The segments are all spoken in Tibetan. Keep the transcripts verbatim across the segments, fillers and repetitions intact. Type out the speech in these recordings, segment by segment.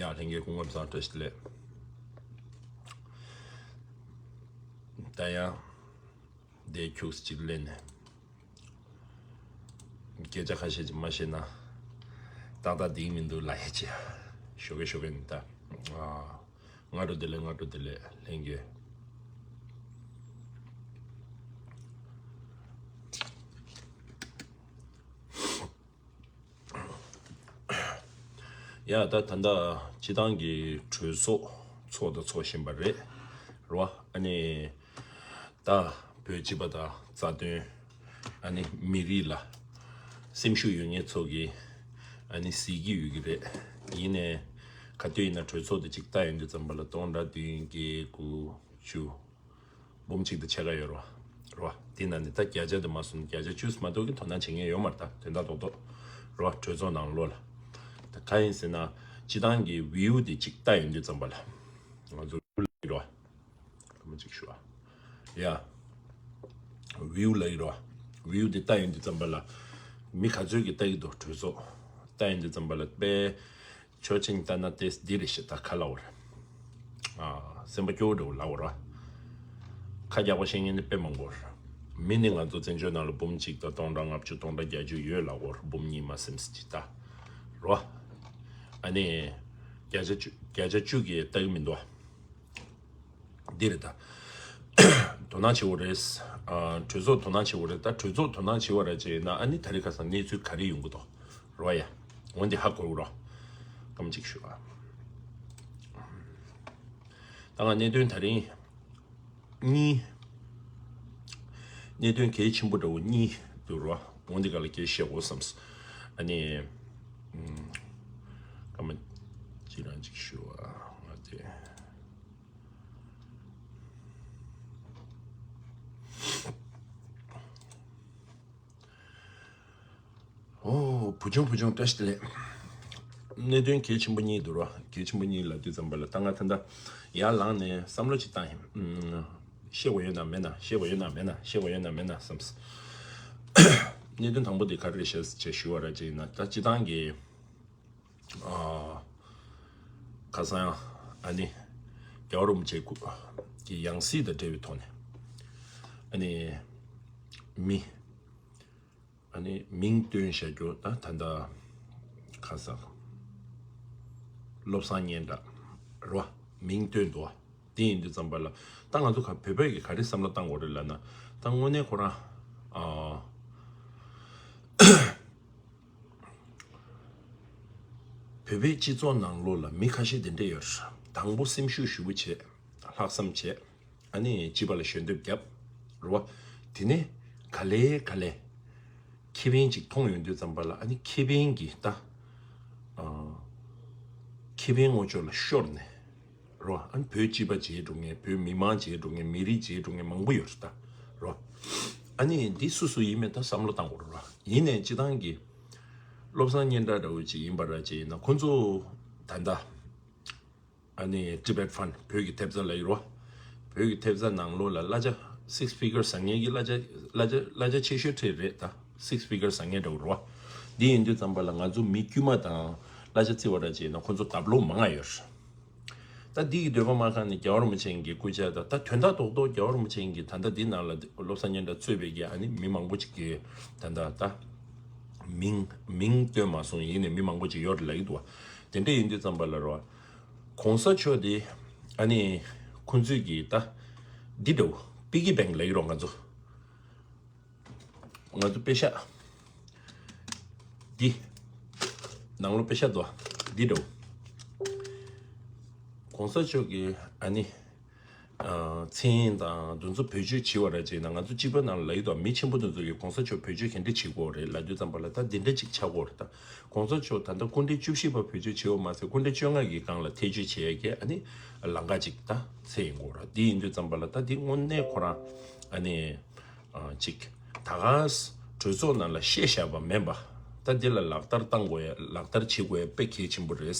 ཡ་ལྷན་རྒྱས་སྐུ་ཁམས་བཟང་། བཀྲ་ཤིས་བདེ་ལེགས། ད་ཡང་དེ་ཁྱུགས་གཅིག་ལེན་ནས། སྐད་ཆ་ཁ་ཤས་ཅིག་མ་བཤད་ན་ཏག་ཏག་འགྲིག་མི་འདུག་ལབ་ཡ་ཅིག་ཞུ་གི་ཞུ་གི་ཡིན་ད། ཨ། སྔ་དྲོ་བདེ་ལེགས། སྔ་དྲོ་བདེ་ལེགས་ལྷན་རྒྱས། ཡ་ད་ད་ལྟ་སྤྱི་བཏང་གི་གྲོས་ཚོགས་ཚོགས་དང་ཚོགས་བཞིན་པ་རེད། རེད་བ། ཨ་ནི་ད་བོད་སྤྱི་པ་དང་རྩ་དོན། ཨ་ནི་མི་རིགས་ལ་སེམས་ཤུགས་ཡོད་མཁན་ཚོ་གིས་ཨ་ནི་གཟིགས་ཀྱི་ཡོད་ཀྱི་རེད། ཡིན་ནའི་ག་དུས་ཡིན་ན་གྲོས་ཚོགས་དེ་གཅིག་བལྟ་ཡོང་དུས་ཙམ་པ་ལ་སྟོང་ཕྲག་བདུན་བརྒྱད་དགུ་བཅུ། འབུམ་གཅིག་དང་ཕྱེད་ཀ་ཡོད་རེད་བ། རེད་བ། དེ་ནང་ནས་ད་བརྒྱ་ཆ་དེ་མ་སོང་ན་བརྒྱ་ཆ་བཅུ་མ་གཏོགས་ཀྱི་དོ་སྣང་བྱེད་མཁན་ཡོད་མ་རེད། ད་དོན་དག་རྡོག་རྡོག་རེད་བ། གྲོས་ཚོགས་ནང་ལོགས་ལ། ད་གང་ཡིན་ཟེར་ན་སྤྱི་བཏང་གི་བིའུ་དེ་གཅིག་བལྟ་ཡོང་དུས་ཙམ་པ་ལ། ང་ཚོ་རེད་བ། སྐར་མ་གཅིག་ཞུ་བ། ཡ། བིའུ་ལབ་ཀྱི་རེད་བ། བིའུ་དེ་བལྟ་ཡོང་དུས་ཙམ་པ་ལ། མི་ག་ཚོད་ཀྱིས་བལྟ་གི་འདུག་གྲོས་ཚོགས་བལྟ་ཡོང་དུས་ཙམ་པ་ལ་དཔེ། ཆོས་ཅན་ལྟ་ན་ཏེས་འདི་རེད་ཤག་ད་ག་ལབ་དགོས་རེད། ཨ། སེམས་པ་སྐྱོ་བོ་འདྲ་བོ་ལབ་དགོས་རེད་བ། ཁ་རྒྱག་པ་བཤད་མཁན་ནི་དཔེ་མང་པོ་རེད། མི་ནི་ང་ཚོ་བཙན་བྱོལ་ནང་ལ་འབུམ་གཅིག་དང་སྟོང་ཕྲག་ལྔ་བཅུ་སྟོང་ཕྲག་བརྒྱད་ཅུ་ཡོད་ལབ་དགོས་རེད། འབུམ་གཉིས་མ་ཟིན་ཙམ་ཅིག་ད། རེད་བ། ཨ་ནི། བརྒྱ་ཆ་བཅུ་བརྒྱ་ཆ་བཅུ་གིས་ལྟ་གི་མི་འདུག་བ། འདི་རེད་ད། དོ་སྣང་བྱེད་དགོས་རེད། ཨ། གྲོས་ཚོགས་དོ་སྣང་བྱེད་དགོས་རེད། ད་གྲོས་ཚོགས་དོ་སྣང་བྱེད་པ་ར་བྱས་ན་ཨ་ནི་ད་རེས་ཁ་སང་གནས་ཚུལ་ག་རེ་ཡོང་གི་འདུག་རེད་བ་ཡ། འོན་ཏེ་ཧ་གོ་གི་རེད་བ། སྐར་མ་གཅིག་ཞུ་བ། ད་ང་གནད་དོན་ད་རིང་གཉིས། གནད་དོན་གལ་ཆེན་པོ་འདྲ་བོ་གཉིས་འདུག་རེད་བ། འོན་ཏེ་ག་ལ་སྐད་བཤད་དགོས་བསམས། ཨ་ནི། ཨམ། སྐར་མ་གཅིག་རང་གཅིག་ཞུ་བ་ང་དེ། ཨོ། བུ་ཆུང་བུ་ཆུང་བཀྲ་ཤིས་བདེ་ལེགས། གནད་དོན་གལ་ཆེན་པོ་གཉིས་འདུག་ར། གལ་ཆེན་པོ་གཉིས་ལབ་དུས་ཙམ་པ་ལ་ད་ང་ད་ལྟ་ཡར་ལངས་ནས་བསམ་བློ་ཅིག་བཏང་ཡིན། ཨུམ། བཤད་དགོས་ཡོད་ན་མེད་ན། བཤད་དགོས་ཡོད་ན་མེད་ན། བཤད་དགོས་ཡོད་ན་མེད་ན་བསམས། གནད་དོན་དང་པོ་དེ་ག་རེ་རེད་ཤག་ཅེས་ཞུ་བ་ར་ཅིག་ཡིན་ན། ད་སྤྱི་བཏང་གི། ཨ། ཁ་སང་ཨ་ནི་རྒྱལ་བ་རིན་པོ་ཆེ་སྐུ་གི་ཡང་སྲིད་དང་འབྲེལ་བའི་ཐོག་ནས་ཨ་ནི་མི་ཨ་ནི་མིང་བཏོན་བཞག་རྒྱུ་ད་ད་ལྟ་ཁ་སང་བློ་བཟང་སྙན་གྲགས་རེད་བ། མིང་བཏོན་འདུག་བ། དེ་ཡིན་དུས་ཙམ་པ་ལ་ད་ང་ཚོ་ག་བོད་པ་ཡིས་ག་རེ་བསམ་བློ་བཏང་དགོས་རེད་ལབ་ན། ད་དངོས་གནས་ཁོ་རང་ཨ། བོད་པའི་སྤྱི་ཚོགས་ནང་ལོགས་ལ་མི་ཁ་ཤས་དེ་འདྲས་ཡོད་རེད། དང་པོ་སེམས་ཤུགས་ཞེ་པོ་བྱས། ལྷག་བསམ་བྱས། ཨ་ནི་སྤྱི་པ་ལ་ཞལ་འདེབས་བརྒྱབ། རེད་བ། དེ་ནས་ག་ལེ་ག་ལེ་ཁེ་ཕན་ཅིག་མཐོང་ཡོང་དུས་ཙམ་པ་ལ་ཨ་ནི་ཁེ་ཕན་གྱི་ད། ཨ། ཁེ་ཕན་ངོ་ཅོག་ལ་ཤོར་ནས། རེད་བ། ཨ་ནི་བོད་སྤྱི་པ་བརྗེད་འགྲོ་མཁན། བོད་མི་མང་བརྗེད་འགྲོ་མཁན། མི་རིགས་བརྗེད་འགྲོ་མཁན་མང་པོ་ཡོད་རེད་ད། རེད་བ། ཨ་ནི་འདི་སུ་སུ་ཡིན་མིན་ད་བསམ་བློ་བཏང་དགོས་རེད་བ། ཡིན་ནའི་སྤྱི་བཏང་གི་བློ་བཟང་སྙན་གྲགས་འདྲ་བོ་ཅིག་ཡིན་པ་ར་ཅིག་ཡིན་ན་ཁོ་ཚོ་ད་ལྟ་ཨ་ནི་Tibet Fund བོད་ཀྱི་ཐེབས་རྩ་ལབ་ཡོད་རེད་བ། བོད་ཀྱི་ཐེབས་རྩ་ནང་ལོགས་ལ་གླ་ཆ་six figure ཟ་མཁན་གྱི་གླ་ཆ་གླ་ཆ་གླ་ཆ་ཆེ་ཤོས་དེ་རེད་ད། six figure ཟ་མཁན་འདྲ་བོ་རེད་བ། འདི་ཡིན་དུས་ཙམ་པ་ལ་ང་ཚོ་མི་དཀྱུས་མ་དང་གླ་ཆ་བརྩི་བ་ར་ཅིག་ཡིན་ན་ཁོ་ཚོ་ལྡབ་ལོག་མང་ང་ཡོད་རེད། ད་འདི་གི་འདོད་པ་མ་ཁེངས་ནས་རྒྱལ་བ་རིན་པོ་ཆེ་གི་སྐུ་ཕྱྭ་དང་། ད་དོན་དག་རྡོག་རྡོག་རྒྱལ་བ་རིན་པོ་ཆེ་གི་ད་ལྟ་འདི་ནང་ལ་བློ་བཟང་སྙན་གྲགས་གཙོས་པའི་གི་ཨ་ནི་མི་མང་པོ་ཅིག་གིས་ད་ལྟ་ད་མིང་མིང་བཏོན་མ་སོང་། ཡིན་ནའི་མི་མང་པོ་ཅིག་ཡོད་རེད་ལབ་ཀྱི་འདུག་བ། དེ་འདྲ་ཡིན་དུས་ཙམ་པ་ལ་རེད་བ། གོང་ས་མཆོག་དེ་ཨ་ནི་ཁོང་ཚོས་གི་ད་འདི་འདྲ་བོ་piggy bank ལབ་ཀྱི་རེད་བ། ང་ཚོ། ང་ཚོ་པེ་ཤག་འདི། ནང་ལོགས་པེ་ཤག་འདུག་བ། འདི་འདྲ་བོ། གོང་ས་མཆོག་གི་ཨ་ནི། ཨ། མཚན་དང་དེ་ཚོ་བེད་སྤྱོད་བྱེད་པ་ར་ཅིག་ཡིན་ན། ང་ཚོ་སྤྱི་པ་ནང་ལ་ལབ་ཀྱི་འདུག་བ། མི་ཆེན་པོ་དེ་ཚོ་གིས་གོང་ས་མཆོག་བེད་སྤྱོད་ག་འདྲ་བྱེད་ཀྱི་ཡོད་རེད་ལབ་དུས་ཙམ་པ་ལ་ད་འདི་འདྲ་ཅིག་ཆགས་ཀྱི་ཡོད་རེད་ད། གོང་ས་མཆོག་ད་ལྟ་སྐུ་ཕྲེང་བཅུ་བཞི་པ་བེད་སྤྱོད་བྱེད་པ་མ་ཟད་སྐུ་ཕྲེང་བཅོ་ལྔ་གི་སྒང་ལ་ཐེ་བྱུས་བྱེད་ཡ་གི་ཨ་ནི་ལམ་ཁ་ཅིག་ད་འཚོལ་ཡོང་གི་ཡོད་རེད། འདི་ཡིན་དུས་ཙམ་པ་ལ་ད་འདི་དངོས་གནས་ཁོ་རང་ཨ་ནི། ཨ། ཅིག་ད་ག་ས་གྲོས་ཚོགས་ནང་ལ་བཤད་བཞག་པ་མིན་པ། ད་འདི་ལ་ལག་བསྟར་བཏང་དགོས་ཡ། ལག་བསྟར་བྱེད་དགོས་ཡ་དཔེ་གལ་ཆེན་པོ་རེད།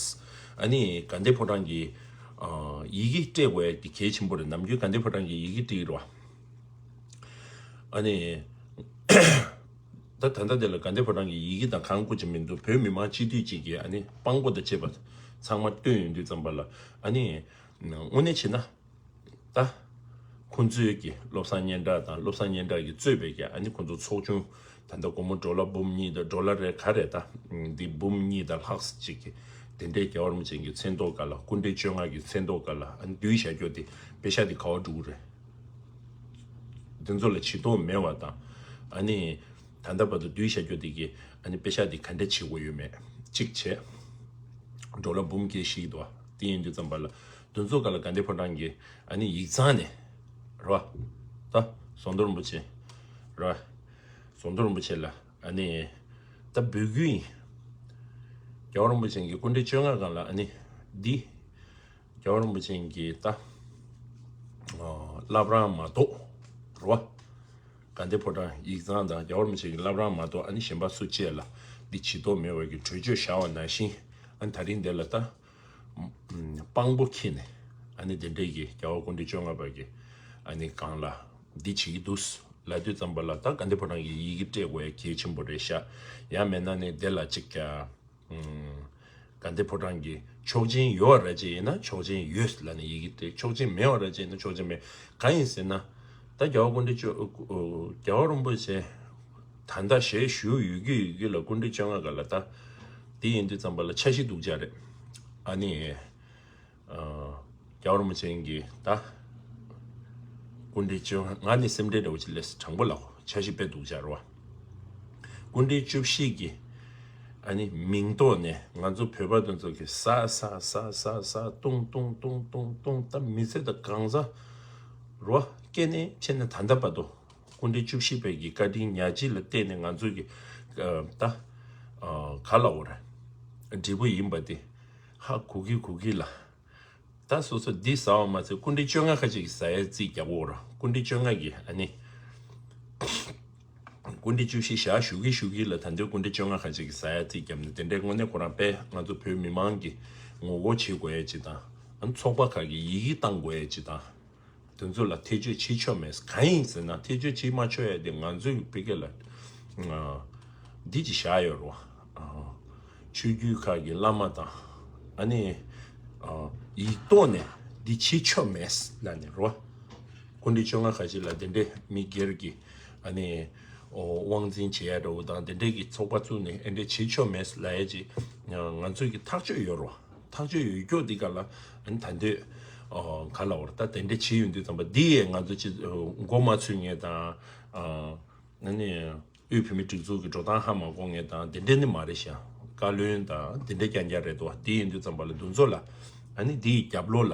ཨ་ནི་དགའ་ལྡན་ཕོ་བྲང་གི། ཨ། ཡི་གེ་སྤྲད་དགོས་ཡ་འདི་གལ་ཆེན་པོ་རེད། ནམ་རྒྱུན་དགའ་ལྡན་ཕོ་བྲང་གི་ཡི་གེ་སྤྲད་ཀྱི་རེད་བ། ཨ་ནི། ད་ད་ལྟ་འདི་ལ་དགའ་ལྡན་ཕོ་བྲང་གི་ཡི་གེ་དང་གང་དགོས་ཀྱི་མི་འདུག་བོད་མི་མང་སྤྱི་འཐུས་གཅིག་གིས་ཨ་ནི་དཔང་པོ་དང་བཅས་པ་ ཚང་མ་བཏོན་ཡོང་དུས་ཙམ་པ་ལ་ཨ་ནི་དངོས་གནས་བྱས་ན། ད། ཁོང་ཚོའི་གི་བློ་བཟང་སྙན་གྲགས་དང་བློ་བཟང་སྙན་གྲགས་ཀྱིས་གཙོས་པའི་གི་ཨ་ནི་ཁོང་ཚོ་ཚོགས་ཆུང་ད་ལྟ་སྒོར་མོ་ཌོ་ལར་འབུམ་གཉིས་དང་ཌོ་ལར་རེ་ག་རེ་ད་འདི་འབུམ་གཉིས་དང་ལྷག་ཅིག་གི་དེ་འདྲའི་རྒྱལ་བ་རིན་པོ་ཆེ་གི་མཚན་ཐོག་སྒང་ལ་སྐུ་ཕྲེང་བཅོ་ལྔ་གི་མཚན་ཐོག་སྒང་ལ་ཨ་ནི་བསྡུས་བཞག་རྒྱུ་དེ་པེ་ཤག་དེ་ག་བ་འགྲོ་གི་རེད། དེ་ཚོ་ལ་བྱེད་ཐོགས་མེད་པ་དང་ཨ་ནི་ད་ལྟ་བར་དུ་བསྡུས་བཞག་རྒྱུ་དེ་གི་ཨ་ནི་པེ་ཤག་དེ་ག་འདྲ་བྱེད་དགོས་ཡོད་མེད་གཅིག་བྱས། ཌོ་ལར་འབུམ་སྐྱེད་ཞིག་འདུག་བ། དེ་ཡིན་དུས་ཙམ་པ་ལ་དེ་ཚོ་སྒང་ལ་དགའ་ལྡན་ཕོ་བྲང་གི་ཨ་ནི་ཡིག་ཚང་ནས་རེད་བ། ད་ཟམ་གདོང་རིན་པོ་ཆེ་རེད་བ། ཟམ་གདོང་རིན་པོ་ཆེ་ལ་ཨ་ནི་ད་འབོད་སྐུལ་ཡིན། རྒྱལ་བ་རིན་པོ་ཆེ་གི་སྐུ་ཕྲེང་བཅོ་ལྔ་སྒང་ལ་ཨ་ནི་འདི་རྒྱལ་བ་རིན་པོ་ཆེ་གི་ད་བླ་བྲང་མ་གཏོགས་རེད་བ། དགའ་ལྡན་ཕོ་བྲང་ཡིག་ཚང་དང་རྒྱལ་བ་རིན་པོ་ཆེ་གི་བླ་བྲང་མ་གཏོགས་ཨ་ནི་གཞན་པ་སུ་གཅིག་ལ་འདི་བྱེད་ཐོགས་མེད་པ་གི་གྲོས་ཆོད་བཞག་པ་ནང་བཞིན་ཨ་ནི་ད་རིང་འདི་ལ་ད། དཔང་པོ་ཁྱེར་ནས་ཨ་ནི་དེ་འདྲའི་གི་རྒྱལ་བ་སྐུ་ཕྲེང་བཅོ་ལྔ་པ་གི་ཨ་ནི་སྒང་ལ་འདི་བྱེད་ཀྱི་འདུག་ལབ་དུས་ཙམ་པ་ལ་ད་དགའ་ལྡན་ཕོ་བྲང་གི་ཡི་གེ་སྤྲད་དགོས་ཡ་གལ་ཆེན་པོ་རེད་ཤག་ཡང་མེད་ན་ནི་དེ་ལ་ཅིག་ཀྱང་དགའ་ལྡན་ཕོ་བྲང་གི་ཆོག་མཆན་ཡོད་པ་ར་ཅིག་ཡིན་ན་ཆོག་མཆན་ཡོད་ལབ་ནས་ཡི་གེ་སྤྲད། ཆོག་མཆན་མེད་པ་ར་ཅིག་ཡིན་ན་ཆོག་མཆན་མེད། གང་ཡིན་ཟེར་ན། ད་རྒྱལ་བ་སྐུ་ཕྲེང་བཅོ་རྒྱལ་བ་རིན་པོ་ཆེ་ད་ལྟ་ཞལ་བཞུགས་ཡོད་རྒྱུ་ཡོད་རྒྱུ་ལ་སྐུ་ཕྲེང་བཅོ་ལྔ་སྒང་ལ་ད་དེ་ཡིན་དུས་ཙམ་པ་ལ་འཆར་གཞི་སྡུག་ཅག་རེད། ཨ་ནི་རྒྱལ་བ་རིན་པོ་ཆེ་གིས་ད་སྐུ་ཕྲེང་བཅོ་ལྔ་ནི་སེམས་ཁྲལ་འདྲ་བོ་ཅིག་སླེབས། དྲང་པོ་ལབ་འཆར་གཞི་དཔེ་སྡུག་ཅག་རེད་བ། སྐུ་ཕྲེང་བཅུ་བཞི་གི་ཨ་ནི་མིང་ཐོག་ནས་ང་ཚོ་བོད་པ་དེ་ཚོ་གི་ས་ས་ས་ས་ས་ཏུང་ཏུང་ཏུང་ཏུང་ཏུང་ད་མི་ཚེ་དང་གང་ཟག་རོ་སྐྱེ་ནས་ཆེ་ནས་ད་ལྟ་བར་དུ་སྐུ་ཕྲེང་བཅུ་བཞི་པའི་གི་བཀའ་དྲིན་ཉག་གཅིག་ལ་བརྟེན་ནས་ང་ཚོ་གི་ད་ག་ལ་འོ་ར་འབྲས་བུ་ཡིན་པ་དེ་ཧ་གོ་གི་གོ་གི་ལ། ད་སོ་སོ་འདི་ཟ་བ་མ་ཚད་སྐུ་ཕྲེང་བཅོ་ལྔ་ཁ་ཅིག་གིས་ཟ་ཡ་རྩིས་རྒྱག་གོ་ར། སྐུ་ཕྲེང་བཅོ་ལྔ་གིས་ཨ་ནི་སྐུ་ཕྲེང་བཅུ་བཞི་ཞག་ཞུ་གི་ཞུ་གི་ལ་ད་འདོད་སྐུ་ཕྲེང་བཅོ་ལྔ་ཁ་ཅིག་གིས་ཟ་ཡ་རྩིས་རྒྱབ་ནས་དེ་འདྲའི་དངོས་གནས་ཁོ་རང་དཔེ་ང་ཚོ་བོད་མི་མང་གི་ངོ་རྒོལ་བྱེད་དགོས་ཡ་ཅིག་དང་ཨ་ནི་ཚོགས་པ་ཁག་གི་ཡི་གེ་བཏང་དགོས་ཡ་ཅིག་དང་། དེ་ཚོ་ལ་ཐེ་བྱུས་བྱེད་ཆོག་མེད། གང་ཡིན་ཟེར་ན་ཐེ་བྱུས་བྱེད་མ་ཆོག་ཡ་དེ་ང་ཚོའི་ཕ་གི་ལ་འདི་ཅིག་བཞག་ཡོད་རོ། ཆོས་བརྒྱུད་ཁག་གི་བླ་མ་དང་ཨ་ནི་ཡིག་ཐོག་ནས་འདི་བྱེད་ཆོག་མེད་ལབ་ནས་རོ། སྐུ་ཕྲེང་བཅོ་ལྔ་ཁ་ཅིག་ལ་དེ་འདྲའི་མི་སྒེར་གྱི་ཨ་ནི་དབང་འཛིན་བྱེད་ཡ་འདྲ་བོ་དང་དེ་འདྲའི་གི་ཚོགས་པ་བཙུགས་ནས་ཨེ་འདྲའི་བྱེད་ཆོག་མེད་ལབ་ཡ་ཅིག་ང་ཚོའི་གི་ཐག་གཅོད་ཡོད་རོ། ཐག་གཅོད་ཡོད་སྐྱོ་འདི་ག་ལ་ཨ་ནི་ད་འདོད་ག་ལ་བར་ད་དེ་འདྲ་བྱེད་ཡོང་དུས་ཙམ་པ་འདི་ཡས་ང་ཚོ་ཅི་མགོ་མ་ཚོས་ངེས་དང་ཨ་ནི་དབུས་བོད་མི་སྒྲིག་འཛུགས་ཀྱི་འགྲོ་སྟངས་ཧ་མ་གོ་ངེས་དང་དེ་འདྲ་ནི་མ་རེད་ཤག་བཀའ་བློན་དང་དེ་འདྲ་རྐྱང་རྐྱང་རེད་དོ། འདི་ཡིན་དུས་ཙམ་པ་ལ་འདུ་ཚོགས་ལ་ཨ་ནི་འདི་ཡི་རྒྱབ་ལོགས་ལ་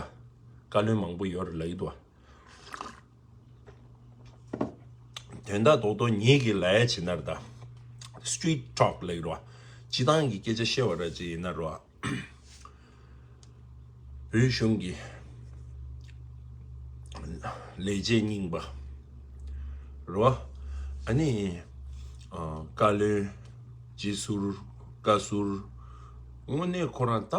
བཀའ་བློན་མང་པོ་ཡོད་རེད་ལབ་ཡི་དོ། དོན་དག་རྡོག་རྡོག་ཉིད་ཀྱི་ལ་ཡ་བྱེད་ན་ར་ད་street talk ལབ་ཀྱི་རེད་བ། སྤྱི་བཏང་གི་སྐད་ཆ་བཤད་པ་ར་ཅིག་ཡིན་ན་ར་བ། བོད་གཞུང་གི་ལས་བྱེད་རྙིང་པ་ར་བ། ཨ་ནི་བཀའ་བློན་སྤྱི་ཟུར་བཀའ་ཟུར་དངོས་གནས་ཁོ་རང་ད།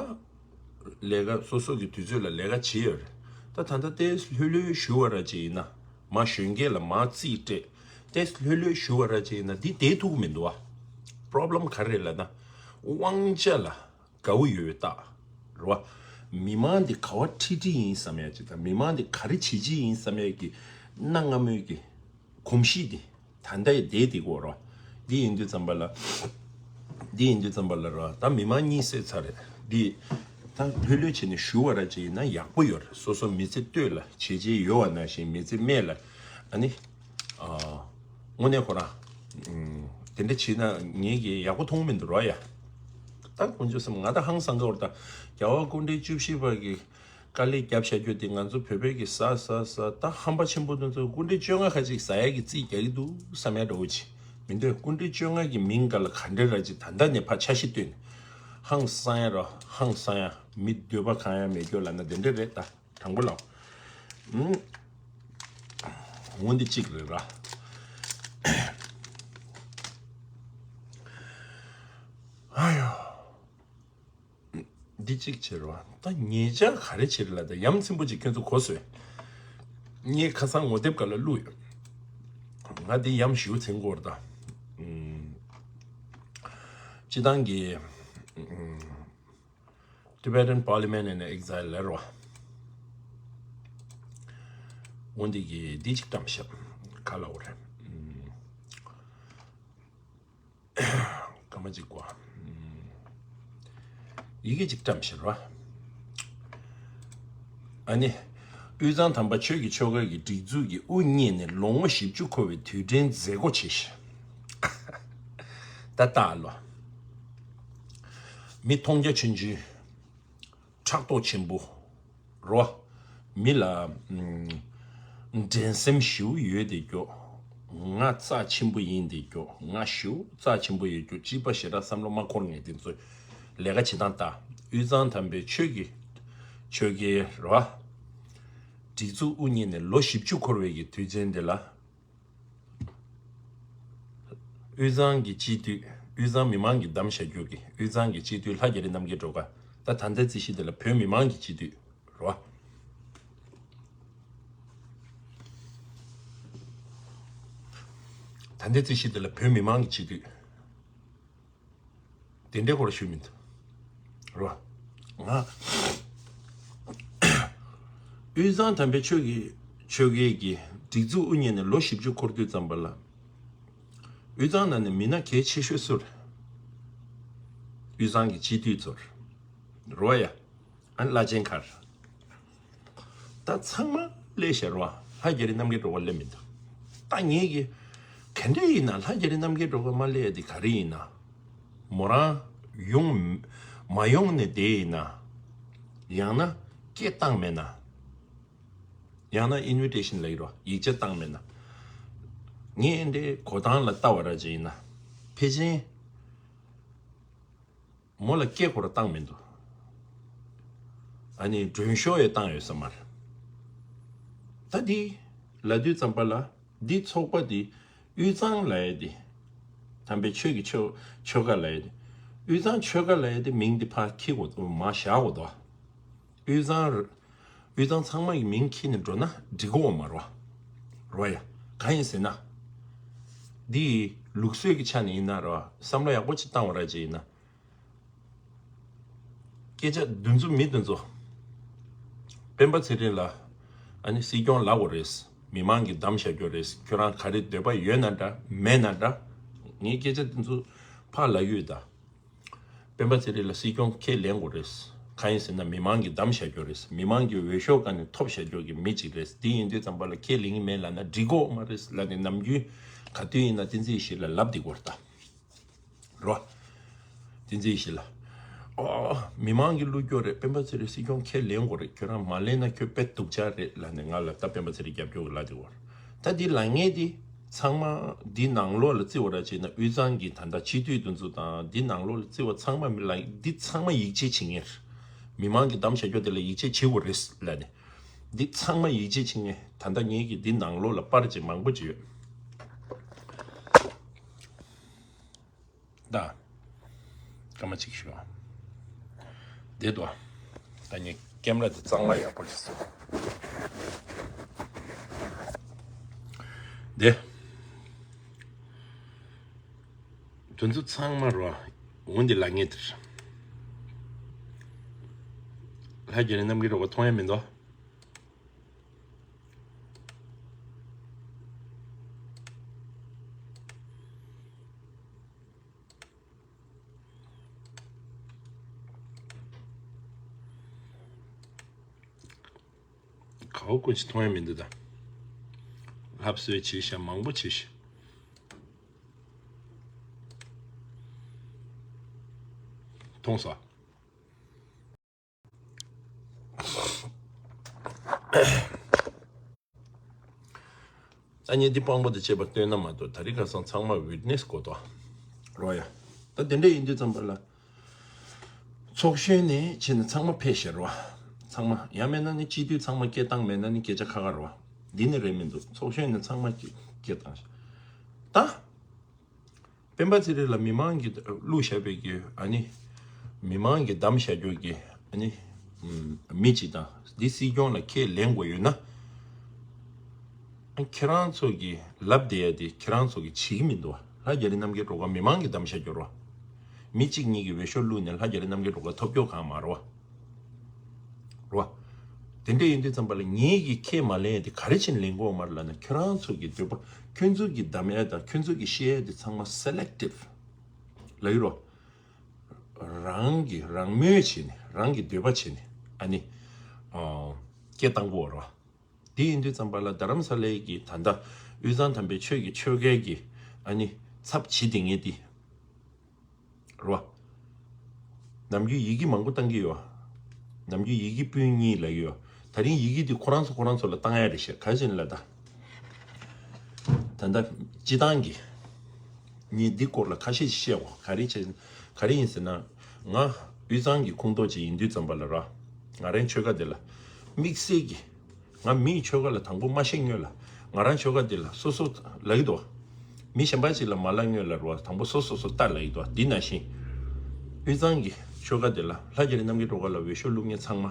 ལས་ཀ་སོ་སོ་གི་དུས་ཚོད་ལ་ལས་ཀ་བྱེད་ཡོད་རེད། ད་ད་ལྟ་ཏེས་ལྷོད་ལྷོད་ཞུ་བ་ར་ཅིག་ཡིན་ན་མ་གཞོན་སྐྱེས་ལ་མ་རྩིས་སྤྲད་ཏེས་ལྷོད་ལྷོད་ཞུ་བ་ར་ཅིག་ཡིན་ན་འདི་བསྡད་ཐུབ་མི་འདུག་བ། པོ་རོབ་ལེམ་ག་རེ་རེད་ལབ་ན་དབང་ཆ་ལ་དགའ་བོ་ཡོད་རྟགས་རེད་བ། མི་མང་འདི་ག་བ་ཁྲིད་ཁྲིད་ཡིན་བསམ་ཡ་ཅིག་དང་མི་མང་འདི་ག་རེ་བྱེད་ཀྱི་ཡིན་བསམ་ཡ་གི་གནའ་སྔ་མོའི་གི་གོམས་གཤིས་འདི་ད་ལྟ་ཡི་བསྡད་དེ་གོ་རོ། འདི་ཡིན་དུས་ཙམ་པ་ལ། འདི་ཡིན་དུས་ཙམ་པ་ལ་རོ་ད་མི་མང་གཉིད་སད་ཚར་རེད། འདི་ད་ལྷོད་ལྷོད་བྱས་ནས་ཞུ་བ་ར་ཅིག་ཡིན་ན་ཡག་པོ་ཡོད་རེད། སོ་སོ་མི་ཚེ་སྟོད་ལ་བྱས་རྗེས་ཡོད་བ་ནང་བཞིན་མི་ཚེ་སྨད་ལ་ཨ་ནི། དངོས་གནས་ཁོ་རང་། དེ་འདྲ་བྱས་ན་ངེད་ཀྱིས་ཡག་པོ་མཐོང་མི་འདུག་རོ་ཡ། ད་དཀོན་མཆོག་གསུམ་ང་ད་ཧང་སང་གི་བར་ད་རྒྱལ་བ་སྐུ་ཕྲེང་བཅུ་བཞི་པ་གི་དཀའ་ལས་བརྒྱབ་བཞག་རྒྱུ་དེ་ང་ཚོ་བོད་པའི་གི་ས་ས་ས་ད་ཧམ་པ་ཆེན་པོ་དེ་ཚོ་སྐུ་ཕྲེང་བཅོ་ལྔ་ཁ་ཅིག་ཟ་ཡ་གི་རྩིས་རྒྱག་གི་འདུག་བསམ་ཡ་འདྲ་བོ་ཅིག་མི་འདོད། སྐུ་ཕྲེང་བཅོ་ལྔ་གི་མིང་སྒང་ལ་ག་འདྲ་ར་ཅིག་ད་ལྟ་ནས་ཕར་འཆར་གཞི་བཏོན་ནས་ཧང་སང་ཡ་ར་ཧང་སང་ཡ་མི་འདོད་པ་གང་ཡང་མེད་རྒྱུ་ལབ་ན་དེ་འདྲ་རེད་ད་དྲང་པོ་ལབ། ཨུམ། འོ་འདི་གཅིག་རེད་ར། ཨ་ཡོ། འདི་གཅིག་བྱེད་རོགས། ད་ཉེ་ཆར་ག་རེ་བྱེད་ལ་ད་ཡ་མཚན་པོ་ཅིག་ཁྱོད་ཚོ་གོ་སོང་། ངས་ཁ་སང་ངོ་དེབ་སྒང་ལ་བླུགས་ཡོད། ང་འདི་ཡ་མཚན་ཞེ་པོ་ཅིག་འགོར་ད། ཨུམ། སྤྱི་བཏང་གི་ཨུམ། Tibetan Parliament in Exile ལབ་རོ། འོ་འདི་གི་འདི་གཅིག་བཀྲམ་ཤག་ག་ལ་འོ་རེད། སྐར་མ་གཅིག་གོ། ཡི་གེ་གཅིག་བཀྲམ་ཤག་རོ། ཨ་ནི། དབུས་གཙང་དམ་པ་ཆོས་ཀྱི་ཆོ་ག་གི་སྒྲིག་འཛུགས་ཀྱི་དབུ་བརྙེས་ནས་ལོ་ངོ་བཞི་བཅུ་འཁོར་བའི་དུས་དྲན་མཛད་སྒོ་བྱས་ཤག་ད་ལྟ་ལོ། མི་མཐོང་རྒྱ་ཆུང་ཆུང་། ཕྲག་དོག་ཆེན་པོ། རོ། མི་ལ། ཨམ། འགྲན་སེམས་ཞེ་པོ་ཡོད་དེ་སྐྱོ། ང་རྩ་ཆེན་པོ་ཡིན་དེ་སྐྱོ། ང་ཞེ་པོ་རྩ་ཆེན་པོ་ཡོད་སྐྱོ། སྐྱིད་པ་ཞེ་དྲག་བསམ་བློ་མ་འཁོར་ངེས་དེ་ཚོ་ལས་ཀ་བྱེད་སྟངས་ལྟ། དབུས་གཙང་དམ་པའི་ཆོས་ཀྱི་ཆོས་ཀྱི་རོ། སྒྲིག་འཛུགས་དབུ་བརྙེས་ནས་ལོ་བཞི་བཅུ་འཁོར་བའི་གི་དུས་ཆེན་འདི་ལ། དབུས་གཙང་གི་སྤྱི་འཐུས། དབུས་གཙང་མི་མང་གིས་བདམས་བཞག་རྒྱུ་གི་དབུས་གཙང་གི་སྤྱི་འཐུས་ལྷ་རྒྱ་རི་རྣམ་རྒྱལ་སྒྲོལ་དཀར། ད་ད་ལྟའི་རྩིས་གཞི་དེ་ལ་བོད་མི་མང་གི་སྤྱི་འཐུས་རོ། ད་ལྟའི་རྩིས་གཞི་དེ་ལ་བོད་མི་མང་གི་སྤྱི་འཐུས། དེ་འདྲའི་སྐོར་ཞུས་མི་འདུག་རོ། ང་དབུས་གཙང་དམ་པའི་ཆོས་ཀྱི་ཆོས་ཀྱི་གི་སྒྲིག་འཛུགས་དབུ་བརྙེས་ནས་ལོ་བཞི་བཅུ་འཁོར་དུས་ཙམ་པ་ལ། དབུས་གཙང་ནང་ནས་མི་སྣ་གལ་ཆེ་ཤོས་སུ་རེད། དབུས་གཙང་གི་སྤྱི་འཐུས་ཚོར་རོ་ཡ། ཨ་བླ་ཆེན་མཁར། ད་ཚང་མ་སླེབས་ཤག་རོ། ལྷ་རྒྱ་རི་རྣམ་རྒྱལ་སྒྲོལ་དཀར་སླེབས་མི་འདུག་ད་ངེད་ཀྱི་ག་འདྲ་ཡིན་ན་ལྷ་རྒྱ་རི་རྣམ་རྒྱལ་སྒྲོལ་དཀར་མ་སླེབས་ཡ་དེ་ག་རེ་ཡིན་ན། མོ་རང་ཡོང་མ་ཡོང་ནས་བསྡད་ཡིན་ན། ཡང་ན་སྐད་བཏང་མེད་ན། ཡང་ན་ཨིན་ཝི་ཊེ་ཤན་ལབ་ཀྱི་རོ། ཡིག་ཆ་བཏང་མེད་ན། ངས་འདི་གོ་སྟངས་ལ་ལྟ་བ་ར་ཅིག་ཡིན་ན། ཕལ་ཆེར། མོ་ལ་སྐད་ཁོ་ར་བཏང་མི་འདུག་ཨ་ནི་མགྲོན་ཤོག་ཡང་བཏང་ཡོད་ས་མ་རེད། ད་འདི་ལབ་དུས་ཙམ་པ་ལ་འདི་ཚོགས་པ་འདི་དབུས་གཙང་ལབ་ཡ་འདི། དམ་པའི་ཆོས་ཀྱི་ཆོས་ཆོས་ཀ་ལབ་ཡ་འདི། དབུས་གཙང་ཆོས་ཀ་ལབ་ཡ་འདི་མིང་འདི་ཕར་འཁྱེར་དགོས་མར་བཞག་དགོས་དོ། དབུས་གཙང་ར། དབུས་གཙང་ཚང་མ་གི་མིང་འཁྱེར་ནས་འགྲོ་ན་འགྲིག་གི་ཡོད་མ་རེད་བ། རེད་བ་ཡ། གང་ཡིན་ཟེར་ན། འདི་ལུགས་སྲོལ་གྱི་ཆ་ནས་ཡིན་ན་རེད་བ། བསམ་བློ་ཡག་པོ་ཅིག་བཏང་བ་ར་ཅིག་ཡིན་ན། སྐད་ཆ་འདི་ཚོ་མི་འདི་ཚོ། སྤེན་པ་ཚེ་རིང་ལ། ཨ་ནི་སྲིད་སྐྱོང་ལབ་དགོས་རེད། མི་མང་གིས་བདམས་བཞག་རྒྱུ་རེད། ཁྱོད་རང་ག་རེ་འདོད་པ་ཡོད་ན་འདྲ་མེད་ན་འདྲ། ངས་སྐད་ཆ་འདི་ཚོ་ཕར་ལབ་ཡོད་ད། སྤེན་པ་ཚེ་རིང་ལ་སྲིད་སྐྱོང་ཁས་ལེན་དགོས་རེད། གང་ཡིན་ཟེར་ན་མི་མང་གིས་བདམས་བཞག་རྒྱུ་རེད། མི་མང་གི་འོས་ཤོག་སྒང་ནས་ཐོབ་བཞག་རྒྱུ་གི་མི་གཅིག་རེད། དེ་ཡིན་དུས་ཙམ་པ་ལ་ཁས་ལེན་གྱི་མེད་ལབ་ན་འགྲིག་གི་ཡོད་མ་རེད་ལབ་ནས་ནམ་རྒྱུན་ག་དུས་ཡིན་ན་བསྟན་འཛིན་ཡེ་ཤེས་ལ་ལབ་བསྡད་ཀྱི་ཡོད་རེད་ད། རོ། བསྟན་འཛིན་ཡེ་ཤེས་ལགས། ཨོ། མི་མང་གིས་བླུགས་རྒྱུ་རེད། སྤེན་པ་ཚེ་རིང་སྲིད་སྐྱོང་ཁས་ལེན་དགོས་རེད། ཁྱོད་རང་མ་ལེན་ན་ཁྱོད་དཔེ་སྡུག་ཅག་རེད་ལབ་ནས་ང་ལ་ད་སྤེན་པ་ཚེ་རིང་རྒྱབ་སྐྱོར་གྱི་ལབ་དེ་བར། ད་འདི་ལབ་མཁན་འདི་ཚང་མ་འདི་ནང་ལོགས་ལ་བརྩི་བ་ར་བྱས་ན་དབུས་གཙང་གི་ད་ལྟ་སྤྱི་འཐུས་དེ་ཚོ་དང་འདི་ནང་ལོགས་ལ་བརྩི་བ་ཚང་མ་མི་ལ་འདི་ཚང་མ་ཡིད་ཆེས་བྱེད་མཁན་རེད། མི་མང་གིས་བདམས་བཞག་རྒྱུ་དེ་ལ་ཡིད་ཆེས་བྱེད་དགོས་རེད་ལབ་ནས། འདི་ཚང་མ་ཡིད་ཆེས་བྱེད་མཁན་ད་ལྟ་ངེད་ཀྱི་འདི་ནང་ལོགས་ལ་པར་ཅིག་མང་པོ་ཅིག་ཡོད། ད། སྐར་མ་གཅིག་ཞུ། བསྡད་དོ། ད་ངས་ཀེམ་ར་དེ་གཙང་མ་ཡག་པོ་ཞིག་བཟོ། བསྡད། དེ་ཚོ་ཚང་མ་རོ། འོན་ཏེ་ལབ་མཁན་དེ་རེད། ལྷ་རྒྱ་རི་རྣམ་རྒྱལ་རོགས་པ་མཐོང་ཡ་མི་འདུག་གའོ་ཀུན་གྱིས་མཐོང་ཡ་མི་འདུག་ད། ལྷབ་གསོལ་བྱས་ཤག་མང་པོ་བྱས་ཤག་མཐོང་སོང་། ཨ་ནི་འདི་དཔང་པོ་དང་བཅས་པ་སྟོན་ན་མ་གཏོགས་ད་རེས་ཁ་སང་ཚང་མ་ཝིཊ་ནེ་སི་དགོས་དོ། རོ་ཡ། ད་དེ་འདྲ་ཡིན་དུས་ཙམ་པ་ལ། ཚོགས་གཞོན་ནས་ཕྱིན་ན་ཚང་མ་ཕེབས་ཤག་རོ། ཚང་མ་ཡང་མེད་ན་ནི་སྤྱི་འཐུས་ཚང་མ་སྐད་བཏང་མེད་ན་ནི་སྐད་ཆ་ཁ་ཁ་རོ། འདི་ནི་རེད་མི་འདུག་ཚོགས་གཞོན་ནས་ཚང་མ་སྐད་སྐད་བཏང་ཤག་ད། སྤེན་པ་ཚེ་རིང་ལ་མི་མང་གིས་བླུགས་བཞག་པའི་གི་ཨ་ནི། མི་མང་གིས་བདམས་བཞག་རྒྱུ་གི་ཨ་ནི། མི་གཅིག་དང་འདི་སྲིད་སྐྱོང་ལ་ཁས་ལེན་དགོས་ཡོད་ན། ཁྱེད་རང་ཚོ་གི་ལབ་བསྡད་ཡ་དེ་ཁྱེད་རང་ཚོ་གི་བྱེད་ཀྱི་མི་འདུག་བ། ལྷ་རྒྱ་རི་རྣམ་རྒྱལ་སྒྲོལ་དཀར་མི་མང་གིས་བདམས་བཞག་རྒྱུ་རོ། མི་གཅིག་གཉིས་ཀྱིས་འོས་ཤོག་བླུགས་ནས་ལྷ་རྒྱ་རི་རྣམ་རྒྱལ་སྒྲོལ་དཀར་ཐོབ་རྒྱུ་གང་མ་རེད་བ། དེ་འདྲ་ཡིན་དུས་ཙམ་པ་ལ་ངེད་ཀྱིས་ཁས་མ་ལེན་ཡ་དེ་ག་རེ་བྱས་ནས་ལེན་དགོས་མ་རེད་ལབ་ན། ཁྱོད་རང་ཚོ་གི་འདོད་པ། ཁྱོད་ཚོ་གི་གདམ་ཡ་དང་ཁྱོད་ཚོ་གི་བཤད་ཡ་དེ་ཚང་མ་སེ་ལེག་ཊིབ་ལབ་ཡོད་རོ། རང་གི་རང་མོས་བྱས་ནས། རང་གི་འདོད་པ་བྱས་ནས་ཨ་ནི་ཨ་སྐད་བཏང་དགོས་རོ། དེ་ཡིན་དུས་ཙམ་པ་ལ་རྡ་རམ་ས་ལའི་གི་ད་ལྟ་དབུས་གཙང་དམ་པའི་ཆོས་ཀྱི་ཆོལ་ཁའི་གི་ཨ་ནི་ཚབ་བྱེད་བསྡད་མཁན་དེ་རོ། ནམ་རྒྱུན་ཡི་གེ་མང་པོ་བཏང་གི་ཡོད། ནམ་རྒྱུན་ཡི་གེ་སྤུན་གཉིས་ལབ་ཀྱི་ཡོད། ད་རིང་ཡི་གེ་འདི་ཁོ་རང་ཚོ་ཁོ་རང་ཚོ་ལ་བཏང་ཡ་རེད་ཤག་ག་རེ་བྱས་ནས་ལབ་ད། ད་ལྟ་སྤྱི་བཏང་གི་ངས་འདི་སྐོར་ལ་ཁ་ཤས་ཤིག་བཤད་འོ། ག་རེ་བྱས། ག་རེ་ཡིན་ཟེར་ན། ང་དབུས་གཙང་གི་ཁོངས་གཏོགས་ཅིག་ཡིན་དུས་ཙམ་པ་ལ་ར། ང་རང་ཆོལ་ཁ་དེ་ལ་དམིགས་བསལ་གྱི། ང་མིའི་ཆོལ་ཁ་ལ་དང་པོ་མ་བཤད་སྔོན་ལ། ང་རང་ཆོལ་ཁ་འདི་ལ་སོ་སོ་ལབ་ཀྱི་འདུག་མི་གཞན་པ་ཅིག་ལ་མ་ལབ་སྔོན་ལ་རོ། དང་པོ་སོ་སོ་སོ་ལྟ་ལབ་ཀྱི་འདུག་འདི་ནང་བཞིན་དབུས་གཙང་གི་ཆོལ་ཁ་འདི་ལ་ལྷ་རྒྱ་རི་རྣམ་རྒྱལ་སྒྲོལ་དཀར་ལ་འོས་ཤོག་བླུགས་མཁན་ཚང་མ།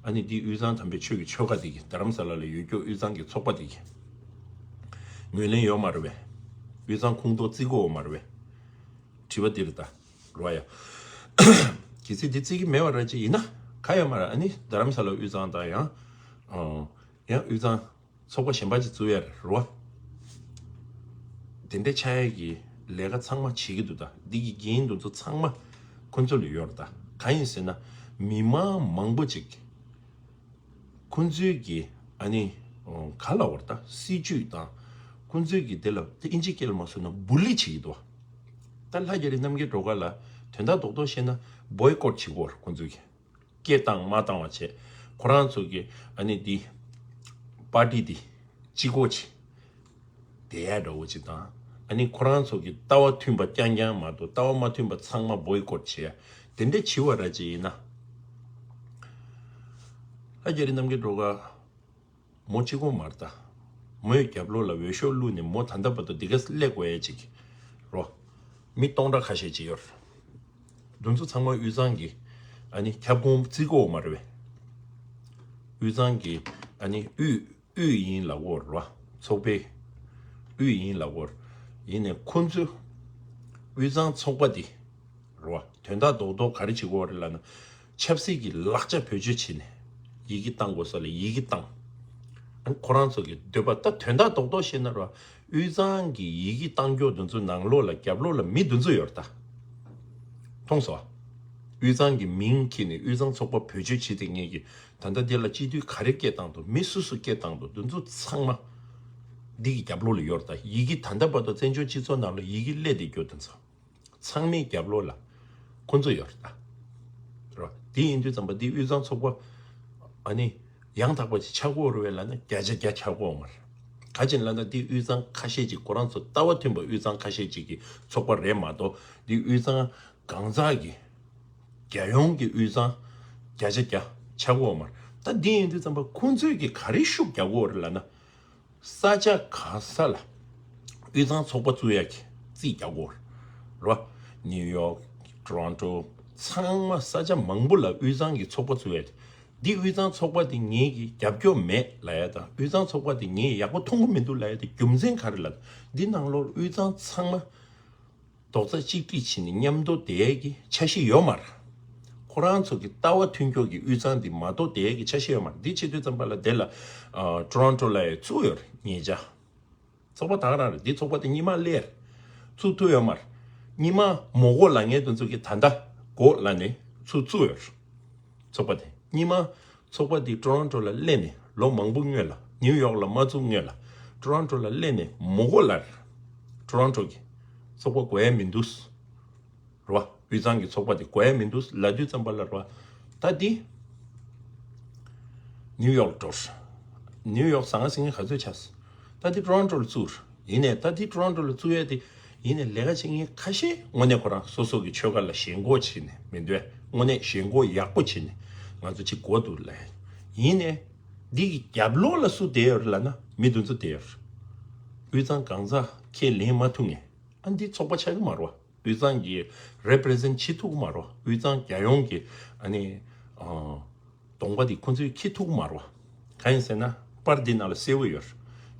ཨ་ནི་འདི་དབུས་གཙང་དམ་པའི་ཆོས་ཀྱི་ཆོལ་ཁ་འདི་གི། རྡ་རམ་ས་ལ་ལ་ཡོད་རྒྱུ་དབུས་གཙང་གི་ཚོགས་པ་འདི་གི་ངོས་ལེན་ཡོད་མ་རེད་པས། དབུས་གཙང་ཁོངས་གཏོགས་བརྩི་གི་ཡོད་མ་རེད་པས། དྲི་བ་འདི་རེད་ད། རོ་ཡ། གལ་སྲིད་འདི་བརྩི་གི་མེད་པ་ར་ཅིག་ཡིན་ན་ག་ཡོད་མ་རེད། ཨ་ནི་རྡ་རམ་ས་ལ་དབུས་གཙང་དང་། ཡང་ཨ་ཡང་དབུས་གཙང་ཚོགས་པ་གཞན་པ་ཅིག་བཙུགས་ཡ་རེད་རོ། དེ་འདྲ་ཆགས་ཡ་གི་ལས་ཀ་ཚང་མ་བྱེད་ཀྱི་འདུག་ད་འདི་གི་འགན་དེ་ཚོ་ཚང་མ་ཁོ་ཚོ་ལ་ཡོད་རེད་ད། གང་ཡིན་ཟེར་ན། མི་མང་མང་པོ་ཅིག་ཁོ་ཚོའི་གི་ཨ་ནི་ག་ལབ་དགོས་རེད་ད། སྲིད་ཇུས་དང་ཁོ་ཚོའི་གི་དེ་ལ་དེ་ཨིན་ཇི་སྐད་ལ་མ་སོང་ན་བུ་ལི་བྱེད་ཀྱི་འདུག་ད་ལྷ་རྒྱ་རི་རྣམ་རྒྱལ་སྒྲོལ་དཀར་ལ་དོན་དག་རྡོག་རྡོག་བཤད་ན་བོའི་ཀོཊ་བྱེད་ཀྱི་ཡོད་རེད། ཁོ་ཚོའི་གི་སྐད་བཏང་མ་བཏང་བ་བྱས། ཁོ་རང་ཚོ་གི་ཨ་ནི་འདི་པར་ཊི་འདི་གཅིག་པོ་བྱས་བསྡད་ཡ་འདྲ་བོ་ཅིག་དང་། ཨ་ནི་ཁོ་རང་ཚོ་གི་ལྟ་བ་མཐུན་པ་རྐྱང་རྐྱང་མ་གཏོགས་ལྟ་བ་མ་མཐུན་པ་ཚང་མ་བོའི་ཀོཊ་བྱེད་ཡ་དེ་འདྲ་བྱེད་པ་ར་ཅིག་ཡིན་ན། ལྷ་རྒྱ་རི་རྣམ་རྒྱལ་སྒྲོལ་དཀར་མོ་གཅིག་པོ་མ་རེད་ད། མོའི་རྒྱབ་ལོགས་ལ་འོས་ཤོག་བླུགས་ནས་མོ་ད་ལྟ་བར་དུ་འདི་ག་སླེབས་དགོས་ཡ་ཅིག་རོ། མི་སྟོང་ཕྲག་ཁ་ཤས་ཅིག་ཡོད་རེད། འདི་ཚོ་ཚང་མ་དབུས་གཙང་གི་ཨ་ནི་ཁྱབ་ཁོངས་བརྩི་གི་ཡོད་མ་རེད་པས། དབུས་གཙང་གི་ཨ་ནི་དབུས་དབུས་ཡིན་ལབ་ཀྱི་ཡོད་རེད་པ། ཚོགས་པའི་དབུས་ཡིན་ལབ་ཀྱི་ཡོད་རེད། ཡིན་ནའི་ཁོ་ཚོས་དབུས་གཙང་ཚོགས་པ་འདི་རེད་པ། དོན་དག་རྡོག་རྡོག་ག་རེ་བྱེད་ཀྱི་ཡོད་རེད་ལབ་ན། ཆབ་སྲིད་ཀྱི་ལག་ཆ་བེད་སྤྱོད་བྱས་ནས་ཡི་གེ་བཏང་དགོས་ས་ལ་ཡི་གེ་བཏང་། ཨ་ནི་ཁོ་རང་ཚོ་གི་འདོད་པ། ད་དོན་དག་རྡོག་རྡོག་བཤད་ན་རེད་པ། དབུས་གཙང་གི་ཡི་གེ་བཏང་རྒྱུ་འདི་ཚོ་ནང་ལོགས་ལ་རྒྱབ་ལོགས་ལ་མི་འདི་ཚོ་ཡོད་རེད་ད། མཐོང་སོང་ཨ། དབུས་གཙང་གི་མིང་འཁྱེར་ནས་དབུས་གཙང་ཚོགས་པ་བེད་སྤྱོད་བྱེད་བསྡད་མཁན་གྱི། ད་ལྟ་འདི་ལ་སྤྱི་འཐུས་ག་རེ་སྐད་བཏང་འདུག་མི་སུ་སུ་སྐད་བཏང་འདུག་འདི་ཚོ་ཚང་མ་འདི་གི་རྒྱབ་ལོགས་ལ་ཡོད་རེད་ད། ཡི་གེ་ད་ལྟ་བར་དུ་བཙན་བྱོལ་སྤྱི་ཚོགས་ནང་ལ་ཡི་གེ་སླེབས་བསྡད་རྒྱུ་འདི་ཚོ་ཚང་མའི་རྒྱབ་ལོགས་ལ་ཁོ་ཚོ་ཡོད་རེད་ད། རེད་པ། དེ་ཡིན་དུས་ཙམ་པ་འདི་དབུས་གཙང་ཚོགས་པ་ཨ་ནི་ཡང་དག་པ་ཅིག་ཆགས་ཀྱི་ཡོད་རེད་པས་ལབ་ན་བརྒྱ་ཆ་བརྒྱ་ཆགས་ཀྱི་ཡོད་མ་རེད། ག་རེ་བྱས་ནས་ལབ་ན་འདི་དབུས་གཙང་ཁ་ཤས་ཅིག་ཁོ་རང་ཚོ་ལྟ་བ་མཐུན་པ་དབུས་གཙང་ཁ་ཤས་ཅིག་གི་ཚོགས་པ་རེད་མ་གཏོགས། འདི་དབུས་གཙང་གང་ཟག་གི་རྒྱལ་ཡོངས་ཀྱི་དབུས་གཙང་བརྒྱ་ཆ་བརྒྱ་ཆགས་ཀྱི་ཡོད་མ་རེད། ད་འདི་ཡིན་དུས་ཙམ་པ་ཁོ་ཚོས་ཀྱི་ག་རེ་ཤུགས་རྒྱག་གི་ཡོད་རེད་ལབ་ན། ས་ཆ་གང་ས་ལ་དབུས་གཙང་ཚོགས་པ་བཙུགས་ཡ་གི་རྩིས་རྒྱག་གི་ཡོད་རེད་པ། ནིའུ་ཡོག་ཊོ་རོན་ཊོ་ཚང་མ་ས་ཆ་མང་པོ་ལ་དབུས་གཙང་གི་ཚོགས་པ་བཙུགས་ཡ་གི། འདི་དབུས་གཙང་ཚོགས་པ་འདི་ངེད་ཀྱིས་རྒྱབ་སྐྱོར་མེད་ལབ་ཡ་དང་། དབུས་གཙང་ཚོགས་པ་འདི་ངས་ཡག་པོ་མཐོང་གི་མི་འདུག་ལབ་ཡ་དེ་རྒྱུ་མཚན་ག་རེ་ལབ། འདི་ནང་ལོགས་དབུས་གཙང་ཚང་མ་རྡོག་རྩ་གཅིག་སྒྲིལ་བྱས་ནས་མཉམ་དུ་བསྡད་ཡས་ཀྱི་འཆར་གཞི་ཡོད་མ་རེད། ཁོ་རང་ཚོ་གི་ལྟ་བ་མཐུན་ཕྱོགས་ཀྱི་དབུས་གཙང་འདི་མ་གཏོགས་བསྡད་ཡས་ཀྱི་འཆར་གཞི་ཡོད་མ་རེད། འདི་བྱེད་དུས་ཙམ་པ་ལ་དེ་ལ་ཨ་ཊོ་རོན་ཊོ་ལ་ཡང་བཙུགས་ཡོད་རེད། ཉེ་ཆར་ཚོགས་པ་ད་ག་རང་རེད། འདི་ཚོགས་པ་དེ་རྙིང་མ་སླེབས་རེད། བཙུགས་ཐུབ་ཡོད་མ་རེད། རྙིང་མ་མི་དགོས་ལབ་མཁན་དེ་ཚོ་གིས་ད་ལྟ་དགོས་ལབ་ནས་ཚུར་བཙུགས་ཡོད་རེད། ཚོགས་པ་དེ་རྙིང་མ་ཚོགས་པ་དེ་ཊོ་རོན་ཊོ་ལ་སླེབས་ནས་ལོ་མང་པོ་སྔོན་ལ། ནིའུ་ཡོག་ལ་མ་བཙུགས་སྔོན་ལ་ཊོ་རོན་ཊོ་ལ་སླེབས་ནས་མི་དགོས་ལབ་རེད། ཊོ་རོན་ཊོ་གིས་ཚོགས་པ་དགོས་ཡ་མི་འདུག་རེད་པ། དབུས་གཙང་གི་ཚོགས་པ་དེ་དགོས་ཡ་མི་འདུག་ལབ་དུས་ཙམ་པ་ལ་རེད་པ། ད་འདི་ནིའུ་ཡོག་འགྲོ། ནིའུ་ཡོག་ཟང་ངེ་ཟིང་ངེ་ག་ཚོད་ཆགས། ད་འདི་ཊོ་རོན་ཊོ་ལ་བཙུགས། ཡིན་ནའི་ད་འདི་ཊོ་རོན་ཊོ་ལ་བཙུགས་ཡ་དེ། ཡིན་ནའི་ལས་ཀ་བྱེད་མཁན་ཁ་ཤས་དངོས་གནས་ཁོ་རང་སོ་སོ་གི་ཆོལ་ཁ་ལ་ཞེན་ཁོག་བྱས་ནས་མི་འདུག་དངོས་གནས་ཞེན་ཁོག་ཡག་པོ་བྱས་ནས་ང་ཚོ་གཅིག་དགོས་འདུག་ལབ། ཡིན་ནའི་འདི་གི་རྒྱབ་ལོགས་ལ་སུ་བསྡད་ཡོད་རེད་ལབ་ན་མི་འདི་ཚོ་བསྡད་ཡོད་རེད། དབུས་གཙང་གང་ཟག་ཁས་ལེན་མ་ཐུབ་མཁན། ཨ་འདི་ཚོགས་པ་ཆགས་ཀྱི་མ་རེད་པ། དབུས་གཙང་གི་རེ་པི་རེ་ཛེན་བྱེད་ཐུབ་ཀྱི་མ་རེད་པ། དབུས་གཙང་རྒྱལ་ཡོངས་ཀྱི་ཨ་ནི་ཨ་གདོང་པ་འདི་ཁོ་ཚོས་འཁྱེར་ཐུབ་ཀྱི་མ་རེད་པ། གང་ཡིན་ཟེར་ན་པར་འདི་ནང་ལ་གསལ་པོ་ཡོད་རེད།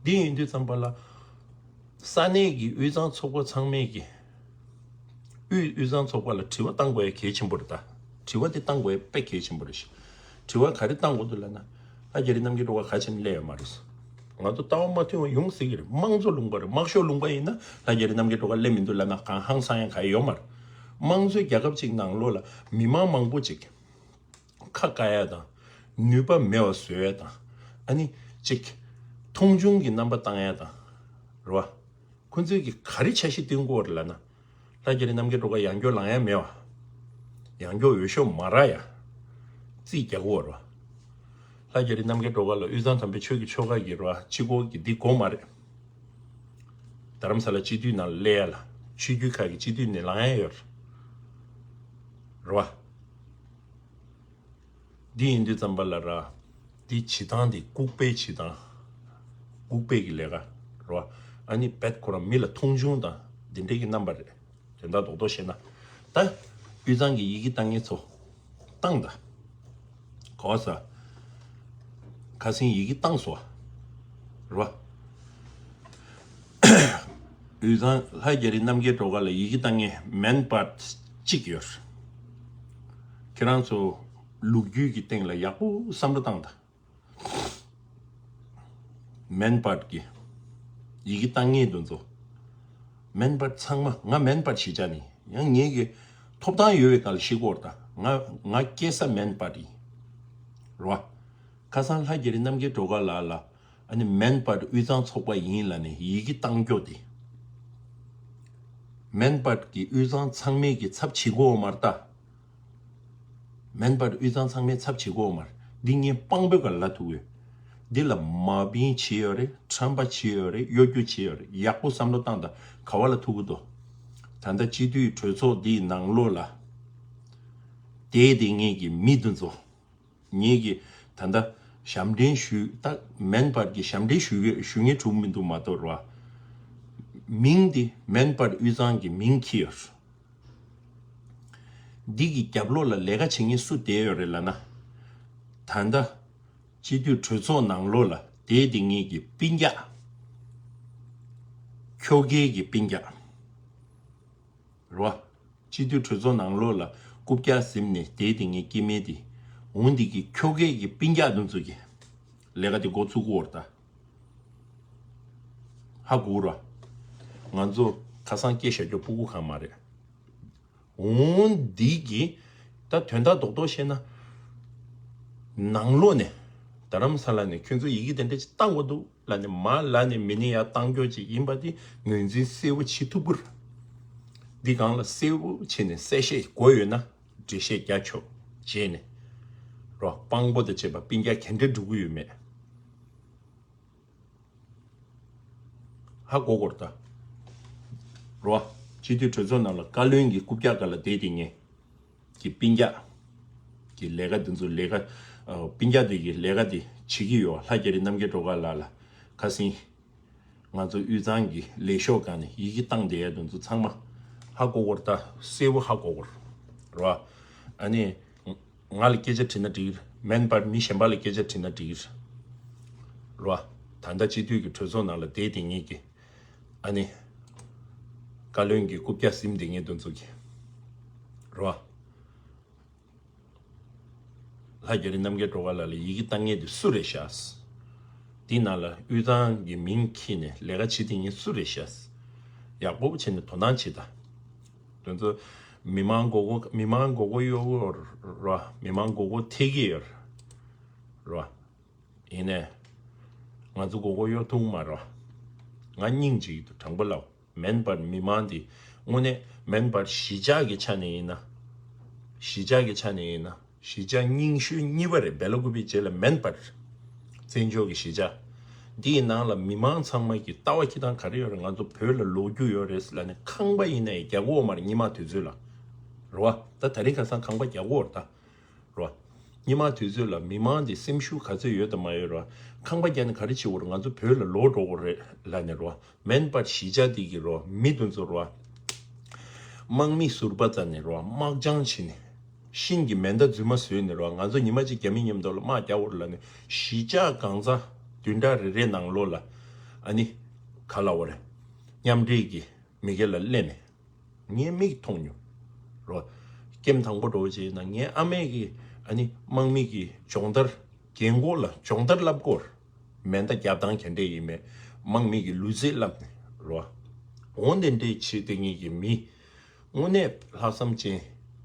འདི་ཡིན་དུས་ཙམ་པ་ལ་ས་གནས་ཀྱི་དབུས་གཙང་ཚོགས་པ་ཚང་མས་ཀྱི་དབུས་དབུས་གཙང་ཚོགས་པ་ལ་དྲི་བ་བཏང་དགོས་ཡ་གལ་ཆེན་པོ་རེད་ད། དྲི་བ་དེ་བཏང་དགོས་ཡ་དཔེ་གལ་ཆེན་པོ་རེད་ཤག་དྲི་བ་ག་རེ་བཏང་དགོས་འདུག་ལབ་ན། ལྷ་རྒྱ་རི་རྣམ་རྒྱལ་སྒྲོལ་དཀར་ག་ཆེན་སླེབས་ཡོད་མ་རེད། ང་ཚོ་ལྟ་བ་མ་མཐུན་པ་ཡོང་སྲིད་ཀྱི་རེད། དམངས་གཙོ་ལུང་པ་རེད། དམག་ཤོག་ལུང་པ་ཡིན་ན་ལྷ་རྒྱ་རི་རྣམ་རྒྱལ་སྒྲོལ་དཀར་སླེབས་མི་འདུག་ལབ་ན་གང་ཧང་སང་ཡང་ག་ཡོད་མ་རེད། དམངས་གཙོའི་རྒྱལ་ཁབ་ཅིག་ནང་ལོགས་ལ་མི་མང་མང་པོ་ཅིག་ཁ་བཀག་ཡ་དང་། ནུས་པ་མེད་པ་བཟོ་ཡ་དང་། ཨ་ནི་ཅིག་མཐོང་ཆུང་གི་རྣམ་པ་བཏང་ཡ་དང་། རེད་བ། ཁོ་ཚོས་ཀྱི་ག་རེ་འཆར་གཞི་བཏིང་གི་ཡོད་རེད་ལབ་ན། ལྷ་རྒྱ་རི་རྣམ་རྒྱལ་སྒྲོལ་དཀར་ཡང་བསྐྱར་ལངས་ཡ་མེད་བ། ཡང་བསྐྱར་འོས་ཤོག་མ་རག་ཡ། རྩིས་རྒྱག་གི་ཡོད་རེད་བ། ལྷ་རྒྱ་རི་རྣམ་རྒྱལ་སྒྲོལ་དཀར་ལ་དབུས་གཙང་དམ་པའི་ཆོས་ཀྱི་ཆོལ་ཁ་གི་རེད་བ། སྤྱི་ཁོག་གི་འདི་དགོས་མ་རེད། རྡ་རམ་ས་ལ་སྤྱི་འཐུས་ནང་སླེབས་ཡ་ལ། ཆོས་བརྒྱུད་ཁག་གི་སྤྱི་འཐུས་ནས་ལངས་ཡ་ཡོད་རེད་བ། འདི་ཡིན་དུས་ཙམ་པ་ལ་ར། འདི་བྱེད་སྟངས་འདི་ལྐུགས་པའི་བྱེད་སྟངས། ལྐུགས་པའི་གི་ལས་ཀ་རེད་བ། ཨ་ནི་རྦད་ཁོ་རང་མི་ལ་མཐོང་ཆུང་དང་འདི་འདྲའི་གི་རྣམ་པ་རེད། དོན་དག་རྡོག་རྡོག་བཤད་ན། ད་དབུས་གཙང་གི་ཡི་གེ་བཏང་མཁན་ཚོ་བཏང་ད། གོ་ས། ཁ་སང་ཡི་གེ་བཏང་སོང་བ། རེད་བ། དབུས་གཙང་ལྷ་རྒྱ་རི་རྣམ་རྒྱལ་སྒྲོལ་དཀར་ལ་ཡི་གེ་བཏང་མཁན་མེན་པར་གཅིག་ཡོད། ཁྱེད་རང་ཚོ་ལོ་རྒྱུས་ཀྱི་སྟེང་ལ་ཡག་པོ་བསམ་བློ་བཏང་དང་། མེན་པར་གྱི་ཡི་གེ་བཏང་མཁན་དེ་ཚོ། མེན་པར་ཚང་མ། ང་མེན་པར་གཞིས་ཆགས་ནས་ཡང་ངེད་ཀྱི་ཐོབ་ཐང་ཡོད་པའི་སྒང་ལ་ཤི་གོ་ར། ད་ང་ང་སྐྱེས་ས་མེན་པར་ཡིན། རེད་བ། ཁ་སང་ལྷ་རྒྱ་རི་རྣམ་རྒྱལ་སྒྲོལ་དཀར་ལགས་ལ། ཨ་ནི་མེན་པར་དབུས་གཙང་ཚོགས་པ་ཡིན་ལབ་ནས་ཡི་གེ་བཏང་རྒྱུ་དེ། མེན་པར་གྱི་དབུས་གཙང་ཚང་མས་ཀྱི་ཚབ་བྱེད་དགོས་མ་རེད་ད། མེན་པར་དབུས་གཙང་ཚང་མས་ཚབ་བྱེད་དགོས་མ་རེད། འདི་ངས་དཔང་པོའི་སྒང་ལ་ཐུག་ཡོད། འདི་ལ་མ་བིན་བྱས་ཡོད་རེད། ཁྲམ་པ་བྱས་ཡོད་རེད། གཡོ་སྒྱུ་བྱས་ཡོད་རེད། ཡག་པོ་བསམ་བློ་བཏང་དང་། ག་བ་ལ་ཐུག་གི་འདུག་ད་ལྟ་སྤྱི་འཐུས་གྲོས་ཚོགས་འདིའི་ནང་ལོགས་ལ་བསྡད་བསྡད་མཁན་གྱི་མི་དེ་ཚོ། ངེད་ཀྱི་ད་ལྟ་ཞབས་འདྲེན་ཞུ། ད་མེན་པར་གྱི་ཞབས་འདྲེན་ཞུ་ཞུ་མཁན་གྲུབ་མི་འདུག་མ་གཏོགས་རེད་བ། མིང་དེ་མེན་པར་དབུས་གཙང་གི་མིང་འཁྱེར་ཡོད། འདི་གི་རྒྱབ་ལོགས་ལ་ལས་ཀ་བྱེད་མཁན་སུ་བསྡད་ཡོད་རེད་ལབ་ན། ད་ལྟ་སྤྱི་འཐུས་གྲོས་ཚོགས་ནང་ལོགས་ལ་བསྡད་བསྡད་མཁན་གྱི་སྤུན་ཀྱག་ཁྱོ་གའི་གི་སྤུན་ཀྱག་རེད་བ། སྤྱི་འཐུས་གྲོས་ཚོགས་ནང་ལོགས་ལ་རྐུབ་བཀྱག་ཟིན་ནས་བསྡད་བསྡད་མཁན་སྐྱེ་དམན་དེ། འོ་འདི་གི་ཁྱོ་གའི་གི་སྤུན་ཀྱག་དེ་ཚོ་གི་ལས་ཀ་དེ་འགོ་ཚུགས་ཀྱི་ཡོད་རེད་ད། ཧ་གོ་ར། ང་ཚོ་ཁ་སང་སྐད་བཤད་རྒྱུ་སྤུ་གུ་གང་མ་རེད། འོ་འདི་གི་ད་དོན་དག་རྡོག་རྡོག་བཤད་ན། ནང་ལོགས་ནས་རྡ་རམ་ས་ལ་ནས་ཁྱོད་ཚོ་ཡི་གེ་དེ་འདྲ་ཅིག་བཏང་དགོས་འདུག་ལབ་ནས་མར་ལབ་ནས་མི་ནི་ཡར་བཏང་རྒྱུ་ཅིག་ཡིན་པ་དེ་ངོས་འཛིན་གསལ་པོ་བྱེད་ཐུབ་ཀྱི་རེད། འདི་སྒང་ལ་གསལ་པོ་བྱས་ནས་གསལ་བཤད་དགོས་ཡོད་ན་འགྲེལ་བཤད་རྒྱག་ཆོག་བྱས་ནས་རོ། དཔང་པོ་དང་བཅས་པ་སྤུན་ཀྱག་ག་འདྲ་འགྲོ་གི་ཡོད་མེད། ཧ་གོ་གོ་ར་ད། རོ། སྤྱི་འཐུས་གྲོས་ཚོགས་ནང་ལ་བཀའ་བློན་གྱི་རྐུབ་བཀྱག་སྒང་ལ་བསྡད་བསྡད་མཁན་གྱི་སྤུན་ཀྱག་གི་ལས་ཀ་འདི་ཚོ་ལས་ཀ། ཨ། སྤུན་ཀྱག་དེ་གི་ལས་ཀ་དེ་བྱེད་ཀྱི་ཡོད། ལྷ་རྒྱ་རི་རྣམ་རྒྱལ་སྒྲོལ་དཀར་ལགས་ལ་ཁ་སང་ང་ཚོ་དབུས་གཙང་གི་ལས་ཤོག་སྒང་ནས་ཡི་གེ་བཏང་བསྡད་ཡ་འདི་ཚོ་ཚང་མ་ཧ་གོ་གོ་ར་ད། གསལ་པོ་ཧ་གོ་གོ་ར། རོ། ཨ་ནི། ང་ལ་སྐད་ཆ་དྲིས་ན་འགྲིག་གི་རེད། མེན་པར་མི་གཞན་པ་ལ་སྐད་ཆ་དྲིས་ན་འགྲིག་གི་རེད། རོ། ད་ལྟ་སྤྱི་འཐུས་ཀྱི་གྲོས་ཚོགས་ནང་ལ་བསྡད་བསྡད་མཁན་གྱི། ཨ་ནི། བཀའ་བློན་གྱི་རྐུབ་བཀྱག་ཟིན་བསྡད་མཁན་དེ་ཚོ་གི། རོ། ལྷ་རྒྱ་རི་རྣམ་རྒྱལ་སྒྲོལ་དཀར་ལགས་ལ་ཡི་གེ་བཏང་མཁན་དེ་སུ་རེད་ཤག་འདི་ནང་ལ་དབུས་གཙང་གི་མིང་འཁྱེར་ནས་ལས་ཀ་བྱེད་བསྡད་མཁན་སུ་རེད་ཤག་ཡག་པོ་བྱས་ནས་དོ་སྣང་བྱེད་དང་། དེ་ཚོ་མི་མང་མགོ་སྐོར། མི་མང་མགོ་སྐོར་གཡོག་གི་ཡོད་རེད། མི་མང་མགོ་སྐོར་ཐེབས་ཀྱི་ཡོད་རེད། ཡིན་ནའི། ང་ཚོ་མགོ་སྐོར་གཡོག་ཐུབ་མ་རེད། ང་སྙིང་རྗེ་གི་འདུག་དྲང་པོ་ལབ། མེན་པར་མི་མང་འདི་དངོས་གནས་མེན་པར་གཞིས་ཆགས་ཀྱི་ཆ་ནས་ཡིན་ན། གཞིས་ཆགས་ཀྱི་ཆ་ནས་ཡིན་ན། གཞིས་ཆགས་རྙིང་ཤོས་གཉིས་པ་རེད། སྦེ་ལ་ཀུ་པེའི་རྗེས་ལ་མེན་པར། བཙན་བྱོལ་གྱི་གཞིས་ཆགས་འདིའི་ནང་ལ་མི་མང་ཚང་མ་གི་ལྟ་བ་འཁྱེར་སྟངས་ག་རེ་ཡོད་རེད། ང་ཚོ་བོད་ལ་ལོག་རྒྱུ་ཡོད་རེད་ལབ་ནས་ཁང་པ་ཡིན་ནའི་རྒྱག་གི་ཡོད་མ་རེད། སྔོན་མ་དུས་ཚོད་ལ། རེད་བ། ད་དེ་རིང་ཁ་སང་ཁང་པ་རྒྱག་གི་ཡོད་རེད་ད། རོ། སྔོན་མ་དུས་ཚོད་ལ་མི་མང་དེ་སེམས་ཤུགས་ག་ཚོད་ཡོད་དམ་མ་ཡོད་རོ། ཁང་པ་རྒྱག་ནས་ག་རེ་བྱེད་དགོས་རེད། ང་ཚོ་བོད་ལ་ལོག་འགྲོ་དགོས་རེད་ལབ་ནས་རོ། མེན་པར་གཞིས་ཆགས་དེ་གི་རོ། མི་དེ་ཚོ་རོ། དམག་མི་ཟུར་པ་བཙལ་ནས་རོ། དམག་སྦྱང་བྱས་ནས། ཤིང་གི་མེ་མདའ་རྫུན་མ་བཟོས་ནས་རོ། ང་ཚོ་ཉི་མ་གཅིག་རྒྱ་མི་མཉམ་དུ་ལ་དམག་རྒྱག་དགོས་རེད་ལབ་ནས། གཞིས་ཆགས་གང་ཚ་བདུན་ཕྲག་རེ་རེའི་ནང་ལོགས་ལ། ཨ་ནི། ག་ལབ་དགོས་རེད། མཉམ་འབྲེལ་གྱི་མི་སྒེར་ལ་སླེབས་ནས། ངའི་མིག་མཐོང་མྱོང་། རོ། ཀེམ་དང་པོ་འགྲོ་བྱས་ན་ངའི་ཨ་མས་ཀྱི་ཨ་ནི་དམག་མི་གི་སྦྱོང་བརྡར་ རྒན་གོག་ལ་སྦྱོང་བརྡར་བསླབ་དགོས། མེ་མདའ་རྒྱབ་སྟངས་ག་འདྲས་ཡིན་མེད། དམག་མི་གི་ལུས་རྩལ་བསླབ་ནས་རོ། འོ་འདི་འདྲས་བྱེད་དེ་ངེད་ཀྱི་མི། དངོས་གནས་ལྷག་བསམ་ཅན།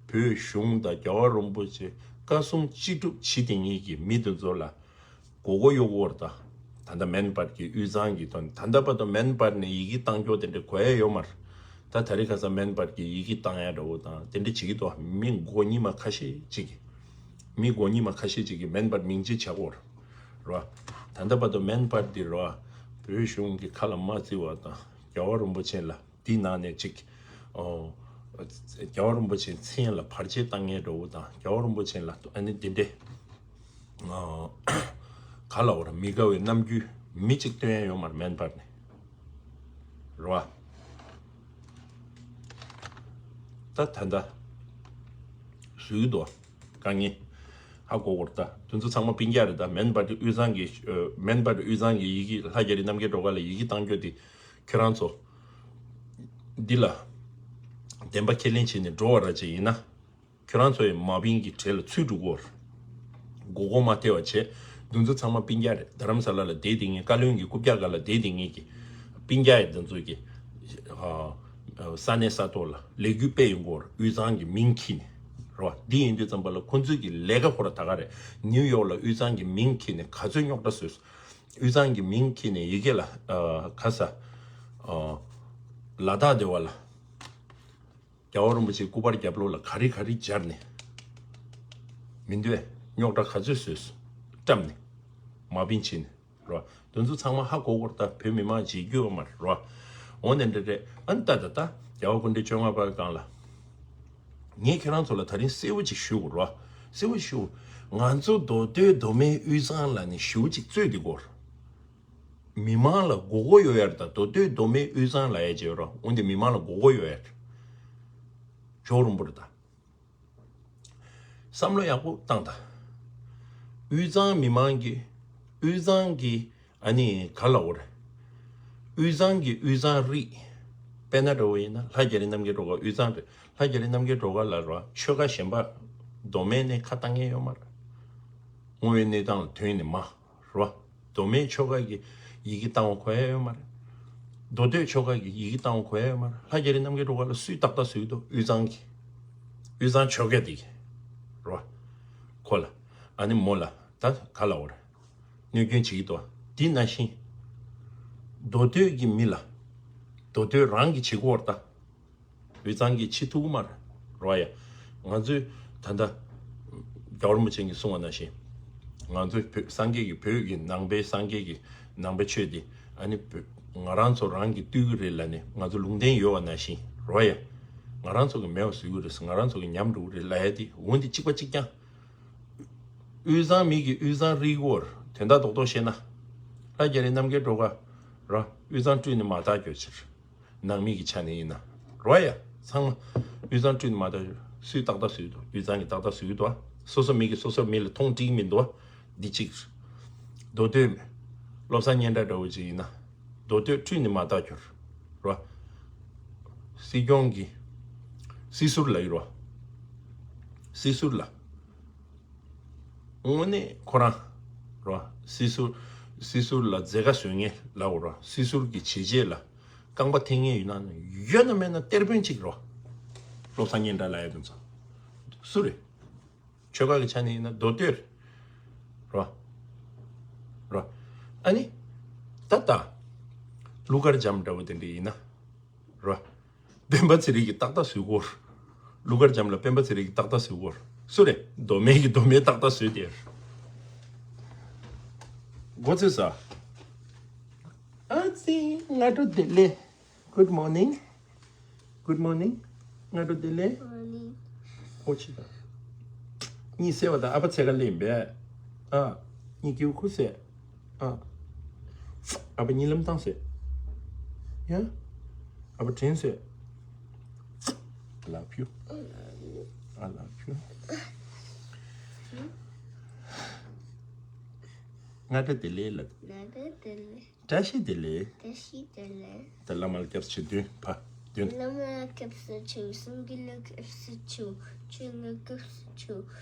བོད་གཞུང་དང་རྒྱལ་བ་རིན་པོ་ཆེ་བཀའ་གསུང་ཅི་སྒྲུབ་བྱེད་དེ་ངེད་ཀྱི་མི་དེ་ཚོ་ལ་མགོ་སྐོར་གཡོག་གོ་ར། ད་ད་ལྟ་མེན་པར་གྱི་དབུས་གཙང་གི་དོན་ད་ལྟ་བར་དུ་མེན་པར་ནས་ཡི་གེ་བཏང་རྒྱུ་དེ་འདྲ་གོ་ཡ་ཡོད་མ་རེད། ད་ད་རེས་ཁ་སང་མེན་པར་གྱི་ཡི་གེ་བཏང་ཡ་འདྲ་བོ་དང་དེ་འདྲ་བྱེད་ཀྱི་འདུག་མི་མགོ་གཉིས་མ་ཁ་ཤས་ཅིག་གིས། མི་མགོ་གཉིས་མ་ཁ་ཤས་ཅིག་གིས་མེན་པར་མིང་ཅིག་བྱ་གོ་ར། ད་ལྟ་བར་དུ་མེན་པར་འདི་ར། བོད་གཞུང་གི་ཁ་ལ་མ་བརྩི་བ་དང་རྒྱལ་བ་རིན་པོ་ཆེ་ལ། དེའི་ནང་ནས་གཅིག་ཨོ། རྒྱལ་བ་རིན་པོ་ཆེའི་མཚན་ལ་བར་ཆད་བཏང་མཁན་འདྲ་བོ་དང་རྒྱལ་བ་རིན་པོ་ཆེ་ལ་ཨ་ནི་འདི་འདྲས། ཨོ། ག་ལ་འོ་ར་མི་དགའ་བའི་རྣམ་འགྱུར་མི་གཅིག་སྟོན་ཡ་ཡོད་མ་རེད་མེན་པར་ནས། རེད་བ། ད་ད་ད། བཟོས་འདུག་དཀའ་ངལ། ཧ་གོ་གོ་ར་ད་དེ་ཚོ་ཚང་མ་སྤུན་ཀྱག་རེད་ད་མེན་པར་དབུས་གཙང་གི་ཨོ། མེན་པར་དབུས་གཙང་གི་ཡི་གེ་ལྷ་རྒྱ་རི་རྣམ་རྒྱལ་སྒྲོལ་དཀར་ལ་ཡི་གེ་བཏང་རྒྱུ་དེ། ཁྱོད་རང་ཚོ། འདི་ལ། བདེན་པ་ཁས་ལེན་བྱས་ནས་འགྲོ་བ་ར་ཅིག་ཡིན་ན། ཁྱོད་རང་ཚོ་ཡི་མ་བིན་གྱི་གྲལ་ལ་ཚུད་འགྲོ་གོ། མགོ་སྐོར་མ་ཐེབས་པ་བྱས། འདི་ཚོ་ཚང་མ་སྤུན་ཀྱག་རེད་རྡ་རམ་ས་ལ་ལ་བསྡད་དེ་ངས་བཀའ་བློན་གྱི་རྐུབ་བཀྱག་སྒང་ལ་བསྡད་དེ་ངས་ཀྱི། སྤུན་ཀྱག་ཡི་འདི་ཚོ་གི། ཨ། ས་གནས་ས་ཐོག་ལ་ལས་འགུལ་སྤེལ་ཡོང་གོ་དབུས་གཙང་གི་མིང་ཁྱེར་ནས། རེད་བ། འདི་ཡིན་དུས་ཙམ་པ་ལ་ཁོ་ཚོས་ཀྱི་ལས་ཀ་ཁོ་ར་ད་ག་རེད། ནིའུ་ཡོག་ལ་དབུས་གཙང་གི་མིང་ཁྱེར་ནས་ག་ཚོད་རྙོག་དྲ་བཟོས། དབུས་གཙང་གི་མིང་ཁྱེར་ནས་ཡི་གེ་ལ། ཨ། ག་ས། ཨ། ལ་དྭགས་སྡེ་བ་ལ། རྒྱལ་བ་རིན་པོ་ཆེའི་སྐུ་པར་རྒྱབ་ལོགས་ལ་ག་རེ་ག་རེ་སྦྱར་ནས། མི་འདོད་རྙོག་དྲ་ག་ཚོད་བཟོས། བཀྲམ་ནས། མ་བིན་བྱས་ནས། རོ། དེ་ཚོ་ཚང་མ་ཧ་གོ་གོ་ར་ད་བོད་མི་མང་བརྗེད་རྒྱུ་ཡོད་མ་རེད་རོ། འོ་ནས་འདྲ་རེད་ཨ་ནི་ད་ད་ད་རྒྱལ་བ་སྐུ་ཕྲེང་བཅོ་ལྔ་པ་གང་ལ། ངས་ཁྱེད་རང་ཚོ་ལ་ད་རིང་གསལ་བོ་ཅིག་ཞུ་དགོས་རོ། གསལ་བོ་ཞུ། ང་ཚོ་མདོ་སྟོད་མདོ་སྨད་དབུས་གཙང་ལ་ནི་ཞུ་ཅིག་རྩོད་དེ་གོ། མི་མང་ལ་མགོ་སྐོར་ཡོད་ཡ་རེད་ད་མདོ་སྟོད་མདོ་སྨད་དབུས་གཙང་ལ་ཡ་བྱས་རོ་འོན་ཏེ་མི་མང་ལ་མགོ་སྐོར་ཡོད་ཡ་རེད། ཇོ་རུམ་པོ་རེད་ད། བསམ་བློ་ཡག་པོ་བཏང་ད། དབུས་གཙང་མི་མང་གི་དབུས་གཙང་གི་ཨ་ནི་ག་ལ་འོ་རེད། དབུས་གཙང་གི་དབུས་གཙང་རིགས། དཔེར་ན་འདྲ་བོ་ཡིན་ན་ལྷ་རྒྱ་རི་རྣམ་རྒྱལ་སྒྲོལ་དཀར་དབུས་གཙང་རེད་ལྷ་རྒྱ་རི་རྣམ་རྒྱལ་སྒྲོལ་དཀར་ལ་རོ་ཆོལ་ཁ་གཞན་པ་མདོ་སྨད་ནས་ཁ་བཏང་མཁན་ཡོད་མ་རེད། དངོས་ཡོད་གནས་སྟངས་ལ་དོན་ནི་མ། རོ། མདོ་སྨད་ཆོལ་ཁ་གི་ཡི་གེ་བཏང་བ་གོ་ཡ་ཡོད་མ་རེད། མདོ་སྟོད་ཆོལ་ཁ་གི་ཡི་གེ་བཏང་བ་གོ་ཡ་ཡོད་མ་རེད། ལྷ་རྒྱ་རི་རྣམ་རྒྱལ་སྒྲོལ་དཀར་ལ་སུས་ཏག་ཏག་བཟོས་འདུག་དབུས་གཙང་གི་དབུས་གཙང་ཆོལ་ཁ་དེ་གི། རོ། ཁོ་ལ། ཨ་ནི་མོ་ལ་ད་ག་ལ་འོ་རེད། གནོད་སྐྱོན་བྱེད་ཀྱི་འདུག་དེ་ནང་བཞིན། མདོ་སྟོད་ཀྱི་མི་ལ། མདོ་སྟོད་རང་གི་བྱེད་སྒོ་བར་ད། དབུས་གཙང་གིས་བྱེད་ཐུབ་ཀྱི་མ་རེད་རོ་ཡ། ང་ཚོས་ད་ལྟ་རྒྱལ་བ་རིན་པོ་ཆེ་གིས་གསུངས་པ་ནང་བཞིན་ང་ཚོའི་བོད་སངས་རྒྱས་ཀྱི་བོད་ཀྱི་ནང་པའི་སངས་རྒྱས་ཀྱི་ནང་པའི་ཆོས་འདི་ཨ་ནི་བོད་ང་རང་ཚོ་རང་གིས་བཏུལ་གྱི་རེད་ལབ་ནས་ང་ཚོ་ལུང་བསྟན་ཡོད་པ་ནང་བཞིན་རོ་ཡ། ང་རང་ཚོ་གིས་མེད་པ་བཟོ་གི་རེད་ང་རང་ཚོ་གིས་ཉམས་འགྲོ་གི་རེད་ལབ་ཡ་འདི་འོ་འདི་གཅིག་པ་གཅིག་རྐྱང་། དབུས་གཙང་མི་གིས་དབུས་གཙང་རིག་གོ་དོན་དག་རྡོག་རྡོག་བཤད་ན། ལྷ་རྒྱ་རི་རྣམ་རྒྱལ་སྒྲོལ་དཀར་རོ་དབུས་གཙང་བཀྲུས་ནས་མ་བཏགས་གྱུར་ཕྱིར། ནང་མི་གི་ཆ་ནས་ཡིན་ན། རོ་ཡ། ཚང་མ། དབུས་གཙང་བཀྲུས་ནས་མ་བཏགས་གྱུར། སུས་ཏག་ཏག་བཟོས་འདུག་དབུས་གཙང་གི་ཏག་ཏག་བཟོས་འདུག་སོ་སོ་མི་གི་སོ་སོ་མི་ལ་མཐོང་འགྲིག་མི་འདུག་འདི་གཅིག་མདོ་སྟོད། བློ་བཟང་སྙན་གྲགས་འདྲ་བོ་ཅིག་ཡིན་ན། མདོ་སྟོད་བཀྲུས་ནས་མ་བཏགས་གྱུར། རོ། སྲིད་སྐྱོང་གི་སྲིད་ཟུར་ལ་ཡིན་རོ། སྲིད་ཟུར་ལ། དངོས་གནས་ཁོ་རང་། རོ། སྲིད་ཟུར། སྲིད་ཟུར་ལ་མཛད་དཀའ་བཟོ་མཁན་ལབ་དགོས་རོ། སྲིད་ཟུར་གྱི་བྱས་རྗེས་ལ་རྐང་པ་འཐེན་མཁན་ཡོད་ན་ཡོད་ན་མེད་ན་གཏེར་དཔོན་གཅིག་རོ། བློ་བཟང་སྙན་གྲགས་ལབ་ཡ་དེ་ཚོ། སུ་རེད། ཆོལ་ཁ་གི་ཆ་ནས་ཡིན་ན་མདོ་སྟོད་རེད། རོ། རོ། ཨ་ནི། ད་ལྟ། ཀླུ་མཁར་བྱམས་འདྲ་བོ་དེ་འདྲ་ཡིན་ན། རོ། སྤེན་པ་ཚེ་རིང་གིས་ཏག་ཏག་བཟོས་གོ་ཀླུ་མཁར་བྱམས་ལ་སྤེན་པ་ཚེ་རིང་གིས་ཏག་ཏག་བཟོས་གོ་སུ་རེད། མདོ་སྨད་ཀྱིས་མདོ་སྨད་ཏག་ཏག་བཟོས་ཏེ། མགོ་ཚོས་ས། ཨ་ཙི་སྔ་དྲོ་བདེ་ལེགས། Good morning. Good morning. སྔ་དྲོ་བདེ་ལེགས། Morning. ཨོ་ཆི་ད། གཉིད་སད་པ་དང་ཨ་ཕ་འཚོལ་ག་སླེབས་པས། ཨ། གཉིད་ཁུག་ཁུག་ཟེར། ཨ། ཨ་ཕ་གཉིད་ལམ་བཏང་ཟེར། ཡ། ཨ་ཕ་དྲན་ཟེར། Love you. I love you. སྔ་དྲོ་བདེ་ལེགས་ལབ། སྔ་དྲོ་བདེ་ལེགས། བཀྲ་ཤིས་བདེ་ལེགས། བཀྲ་ཤིས་བདེ་ལེགས། ད་བླ་མ་ལ་སྐྱབས་སུ་མཆི་བདུན་ཕ། བདུན། བླ་མ་ལ་སྐྱབས་སུ་མཆི། སངས་རྒྱས་ལ་སྐྱབས་སུ་མཆི། ཆོས་ལ་སྐྱབས་སུ་མཆི།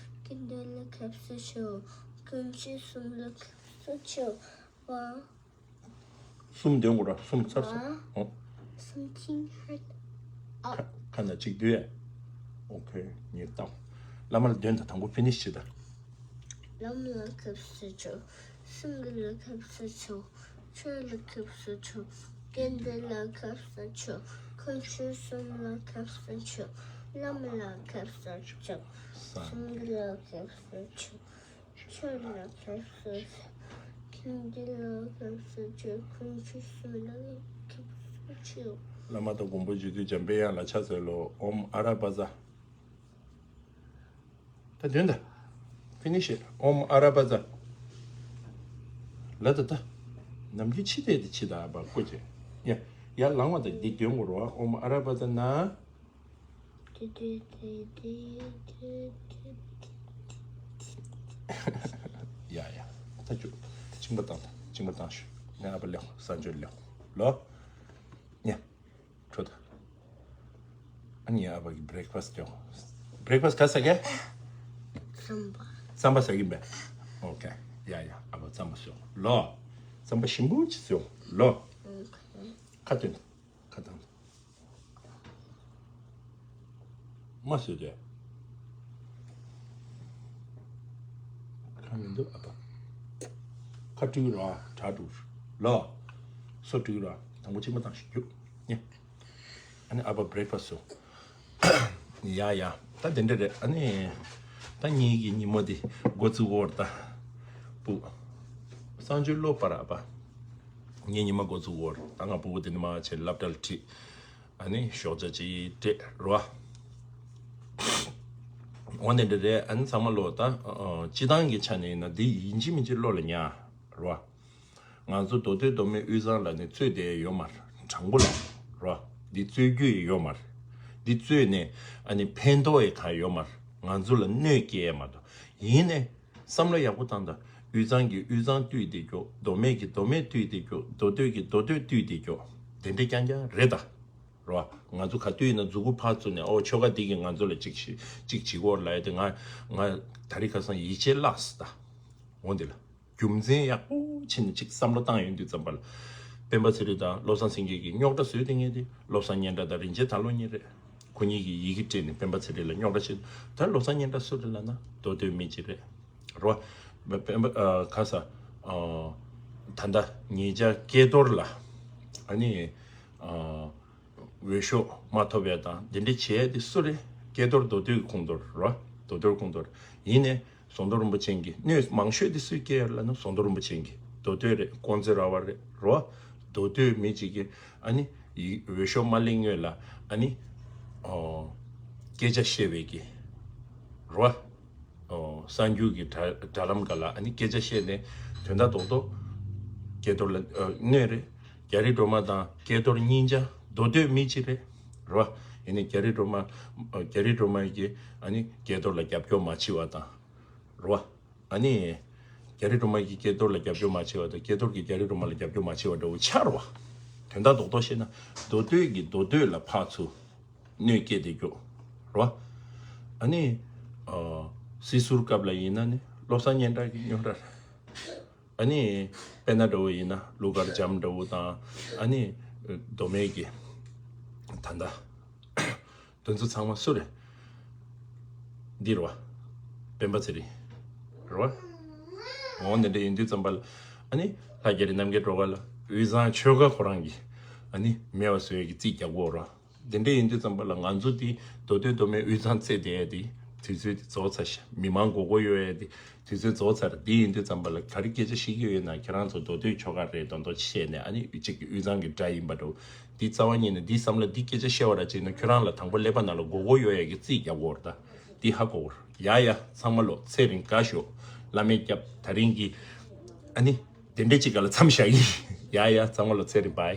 དགེ་འདུན་ལ་སྐྱབས་སུ་མཆི། ཀུན་གཞི་གསུམ་ལ་སྐྱབས་སུ་མཆིའོ། གསུམ་འདོན་དགོས་ར། གསུམ་ཚར་སོང་། ཨོ། Something hurt. ཁ་ཁ་ན་གཅིག་བསྡུས་ཡ། ཨོ་ཁེ། ཉེར་བཏང་། བླ་མ་ལ་འདོན་དང་། དང་པོ་ཕི་ནིཤ་བྱེད་དང་། བླ་མ་ལ་སྐྱབས་སུ་མཆིའོ། སངས་རྒྱས་ལ་སྐྱབས་སུ་མཆིའོ། ཆོས་ལ་སྐྱབས་སུ་མཆིའོ། དགེ་འདུན་ལ་སྐྱབས་སུ་མཆིའོ། ཀུན་གཞི་གསུམ་ལ་སྐྱབས་སུ་མཆིའོ། བླ་མ་ལ་སྐྱབས་སུ་མཆིའོ། སངས་རྒྱས་ལ་སྐྱབས་སུ་མཆིའོ། ཆོས་ལ་སྐྱབས་སུ་མཆིའོ། དགེ་འདུན་ལ་སྐྱབས་སུ་མཆིའོ། ཀུན་གཞི་གསུམ་ལ་སྐྱབས་སུ་མཆིའོ། བླ་མ་དང་མགོན་པོ་རྗེ་བཙུན་འཇམ་དཔལ་དབྱངས་ལ་ཕྱག་འཚལ་ལོ། ཨོཾ་ཨ་ར་པ་ཛ། ད་འདོན་དང་། ཕི་ནིཤ། ཨོཾ་ཨ་ར་པ་ཛ། ལ་ད་ད། ནམ་རྒྱུན་ཕྱི་བལྟས་ཏེ་ཕྱི་དང་ཨ་པ་བཀོད་བྱས། ཡ། ཡར་ལངས་པ་དང་འདི་འདོན་དགོས་རེད་བ། ཨོཾ་ཨ་ར་པ་ཛ་ན། ཡ་ཡ། ད་ཅུ། ད་གཅིན་པ་བཏང་དང་། གཅིན་པ་བཏང་ཞུ། ནས་ཨ་པ་ལེགས། གསང་སྤྱོད་ལེགས་ལོ། ཉ། ཁྲོ་ད། ཨ་ནི་ཨ་པ་གི་བྷི་རེག་ཕ་སི་ཊི་ཡོང་། བྷི་རེག་ཕ་སི་ཊི་ག་ཟ་གི། རྩམ་པ། རྩམ་པ་ཟ་གི་མེད། ཨོ་ཁེ། ཡ་ཡ། ཨ་པ་རྩམ་པ་ཟོས་ལོ། རྩམ་པ་ཞིམ་པོ་ཅིག་ཟོས་ལོ། ཁ་ཏོན། ཁ་ཏོན། མ་ཟོས་ཏེ། ཁ་མི་འདུག་ཨ་པ། ཁ་བཀྲུས་ར། ཁྲག་བཀྲུས་ལོ། སོ་བཀྲུས་ར། དང་པོ་གཅིན་པ་བཏང་ཞིག་རྒྱུག་ཉེ། ཨ་ནི་ཨ་པ་བྷི་རེག་ཕ་སི་ཊི་སོང་། ཡ་ཡ། ད་དེ་འདྲ་རེད། ཨ་ནི་ད་ངེད་ཀྱི་ཉིན་མོ་འདི་འགོ་བཙུགས་འོར་ད། སྤུ། གསང་སྤྱོད་ལོ་པར་ཨ་པ། ངེད་ཉི་མ་འགོ་བཙུགས་འོར་ད། ང་སྤུ་གུ་དེ་ནི་མ་བྱས་སློབ་གྲྭ་ལ་ཁྲིད། ཨ་ནི་ཞོགས་ཇ་ཅིག་སྤྲད་རོ། འོ་འདི་འདྲ་རེད། ཨ་ནི་ཚང་མ་ལོ་ད། ཨ། སྤྱི་བཏང་གི་ཆ་ནས་ཡིན་ན་འདི་ཡིན་གཅིག་མིན་གཅིག་བློ་ལ་ཉར་རོ། ང་ཚོ་མདོ་སྟོད་མདོ་སྨད་དབུས་གཙང་ལ་ནི་རྩོད་བསྡད་ཡོད་མ་རེད། དྲང་པོ་ལ་རོ། འདི་རྩོད་རྒྱུ་ཡི་ཡོད་མ་རེད། འདི་རྩོད་ནས་ཨ་ནི་ཕན་ཐོགས་ཡི་གང་ཡོད་མ་རེད། ང་ཚོ་ལ་གནོད་སྐྱེལ་ཡས་མ་གཏོགས། ཡིན་ནས། བསམ་བློ་ཡག་པོ་བཏང་དང་། དབུས་གཙང་གི་དབུས་གཙང་བཏུས་ཏེ་རྒྱོ། མདོ་སྨད་ཀྱི་མདོ་སྨད་བཏུས་ཏེ་རྒྱོ། མདོ་སྟོད་ཀྱི་མདོ་སྟོད་བཏུས་ཏེ་རྒྱོ། དེ་འདྲ་རྐྱང་རྐྱང་རེད་ད། རོ། ང་ཚོ་ག་དུས་ཡིན་ན་མཛུ་གུ་ཕར་བཙུགས་ནས་ཨོ་ཆོལ་ཁ་འདི་གིས་ང་ཚོ་ལ་ཅིག་ཞིག་ཅིག་བྱེད་ཀྱི་ཡོད་ལབ་ཡ་དེ་ང་ང་ད་རེས་ཁ་སང་ཡིད་ཆེས་བརླགས་སོང་ད། འོ་འདི་ལ། རྒྱུ་མཚན་ཡག་པོ་བྱས་ནས་ཅིག་བསམ་བློ་བཏང་ཡོང་དུས་ཙམ་པ་ལ། སྤེན་པ་ཚེ་རིང་དང་བློ་བཟང་སེང་གེ་གིས་རྙོག་དྲ་བཟོས་བསྡད་མཁན་དེ་བློ་བཟང་སྙན་གྲགས་དང་རིན་ཆེན་དར་ལོ་གཉིས་རེད། ཁོ་གཉིས་ཀྱིས་ཡི་གེ་སྤྲད་ནས་སྤེན་པ་ཚེ་རིང་ལ་རྙོག་དྲ་བྱས། ད་བློ་བཟང་སྙན་གྲགས་སུ་རེད་ལབ་ན་མདོ་སྟོད་མི་གཅིག་རེད། རོ། སྤེན་པ་ཨ། ག་ས། ཨ། ད་ལྟ་ཉེ་ཆར་སྐལ་རྡོར་ལ་ཨ་ནི། ཨ། འོས་ཤོག་མ་ཐོབ་ཡ་དང་འདི་འདྲ་བྱས་ཏེ་སུ་རེད། སྐལ་རྡོར་མདོ་སྟོད་ཀྱི་ཁོངས་གཏོགས་རོ། མདོ་སྟོད་ཁོངས་གཏོགས་ཡིན་ནས་ཟམ་གདོང་རིན་པོ་ཆེ་གིས་གནོད་མང་ཤོས་དེ་སུས་བསྐྱལ་ཡོད་ལབ་ན་ཟམ་གདོང་རིན་པོ་ཆེ་གིས། མདོ་སྟོད་རེད། ཀོང་ཙེ་ར་བ་རེད་རོ། མདོ་སྟོད་མི་གཅིག་གིས་ཨ་ནི་ཡི་འོས་ཤོག་མ་ལེན་སྔོན་ལ་ཨ་ནི་ཨོ་སྐད་ཆ་བཤད་པའི་གི་རོ། ཨོ་གསར་འགྱུར་གྱི་དྲ་དྲ་ལམ་སྒང་ལ་ཨ་ནི་སྐད་ཆ་བཤད་ནས་དོན་དག་རྡོག་རྡོག་སྐལ་རྡོར་ལ་ཨ་གནོད་རེད། རྒྱ་རི་སྒྲོལ་མ་དང་སྐལ་རྡོར་གཉིས་ཆ་མདོ་སྟོད་མི་གཅིག་རེད་རོ། ཡིན་ནའི་རྒྱ་རི་སྒྲོལ་མ་ཨ་རྒྱ་རི་སྒྲོལ་མ་གིས་ཨ་ནི་སྐལ་རྡོར་ལ་རྒྱབ་སྐྱོར་མ་བྱས་པ་དང་རོ། ཨ་ནི། རྒྱ་རི་སྒྲོལ་མ་གིས་སྐལ་རྡོར་ལ་རྒྱབ་སྐྱོར་མ་བྱས་པ་དང་སྐལ་རྡོར་གྱིས་རྒྱ་རི་སྒྲོལ་མ་ལ་རྒྱབ་སྐྱོར་མ་བྱས་པ་འདྲ་བོ་ཆགས་རེད་བ། དོན་དག་རྡོག་རྡོག་བཤད་ན་མདོ་སྟོད་ཀྱིས་མདོ་སྟོད་ལ་ཕར་ཚུར་གནོད་སྐྱེལ་ཏེ་རྒྱུག་རེད་བ། ཨ་ནི། ཨ། སྲིད་ཟུར་སྐབས་ལ་ཡིན་ན་ནི་བློ་བཟང་སྙན་གྲགས་ཀྱི་རྙོག་དྲ་རེད། ཨ་ནི། དཔེར་ན་འདྲ་བོ་ཡིན་ན་གླུ་གར་འཇམ་འདྲ་བོ་དང་། ཨ་ནི། མདོ་སྨད་ཀྱི། ད་ལྟ། དེ་ཚོ་ཚང་མ་སུ་རེད། འདི་རེད་བ། སྤེན་པ་ཚེ་རིང་། རེད་བ། འོ་འདི་འདྲ་ཡིན་དུས་ཙམ་པ་ལ། ཨ་ནི། ལྷ་རྒྱ་རི་རྣམ་རྒྱལ་སྒྲོལ་དཀར་ལ་དབུས་གཙང་ཆོལ་ཁ་ཁོ་རང་གིས། ཨ་ནི། མེད་པ་བཟོ་ཡས་ཀྱི་རྩིས་རྒྱག་གོ་རེད་བ། འདི་འདྲ་ཡིན་དུས་ཙམ་པ་ལ་ང་ཚོ་འདི་མདོ་སྟོད་མདོ་སྨད་དབུས་གཙང་རྩོད་བསྡད་ཡས་འདི་དུས་ཚོད་འདི་རྫོགས་ཚར་ཤག་མི་མང་མགོ་སྐོར་གཡོག་ཡས་འདི་དུས་ཚོད་རྫོགས་ཚར། འདི་ཡིན་དུས་ཙམ་པ་ལ་ག་རེ་སྐད་ཆ་བཤད་ཀྱི་ཡོད་ན་ཁྱེད་རང་ཚོ་མདོ་སྟོད་ཆོལ་ཁ་རེད་མདོག་མདོག་བཤད་ནས་ཨ་ནི་གཅིག་གི་དབུས་གཙང་གི་དགྲ་ཡིན་པ་འདྲ་བོ། འདི་རྩ་བ་ཉིད་ནས་འདི་བསམ་བློ་འདི་སྐད་ཆ་བཤད་པ་ར་བྱས་ན་ཁྱོད་རང་ལ་དང་པོ་ཀླད་པ་ནང་ལ་མགོ་སྐོར་གཡོག་ཡས་ཀྱི་རྩིས་རྒྱག་གོ་རེད་ད། འདི་ཧ་གོ་གོ་རེད། ཡ་ཡ་ཚང་མ་ལོ་ཚེ་རིང་དགའ་ཤོག་བླ་མས་སྐྱབས་ད་རིང་གི་ཨ་ནི་དེ་འདྲས་ཅིག་ག་ལ་མཚམས་བཞག་གི། ཡ་ཡ་ཚང་མ་ལོ་ཚེ་རིང་བཱའི།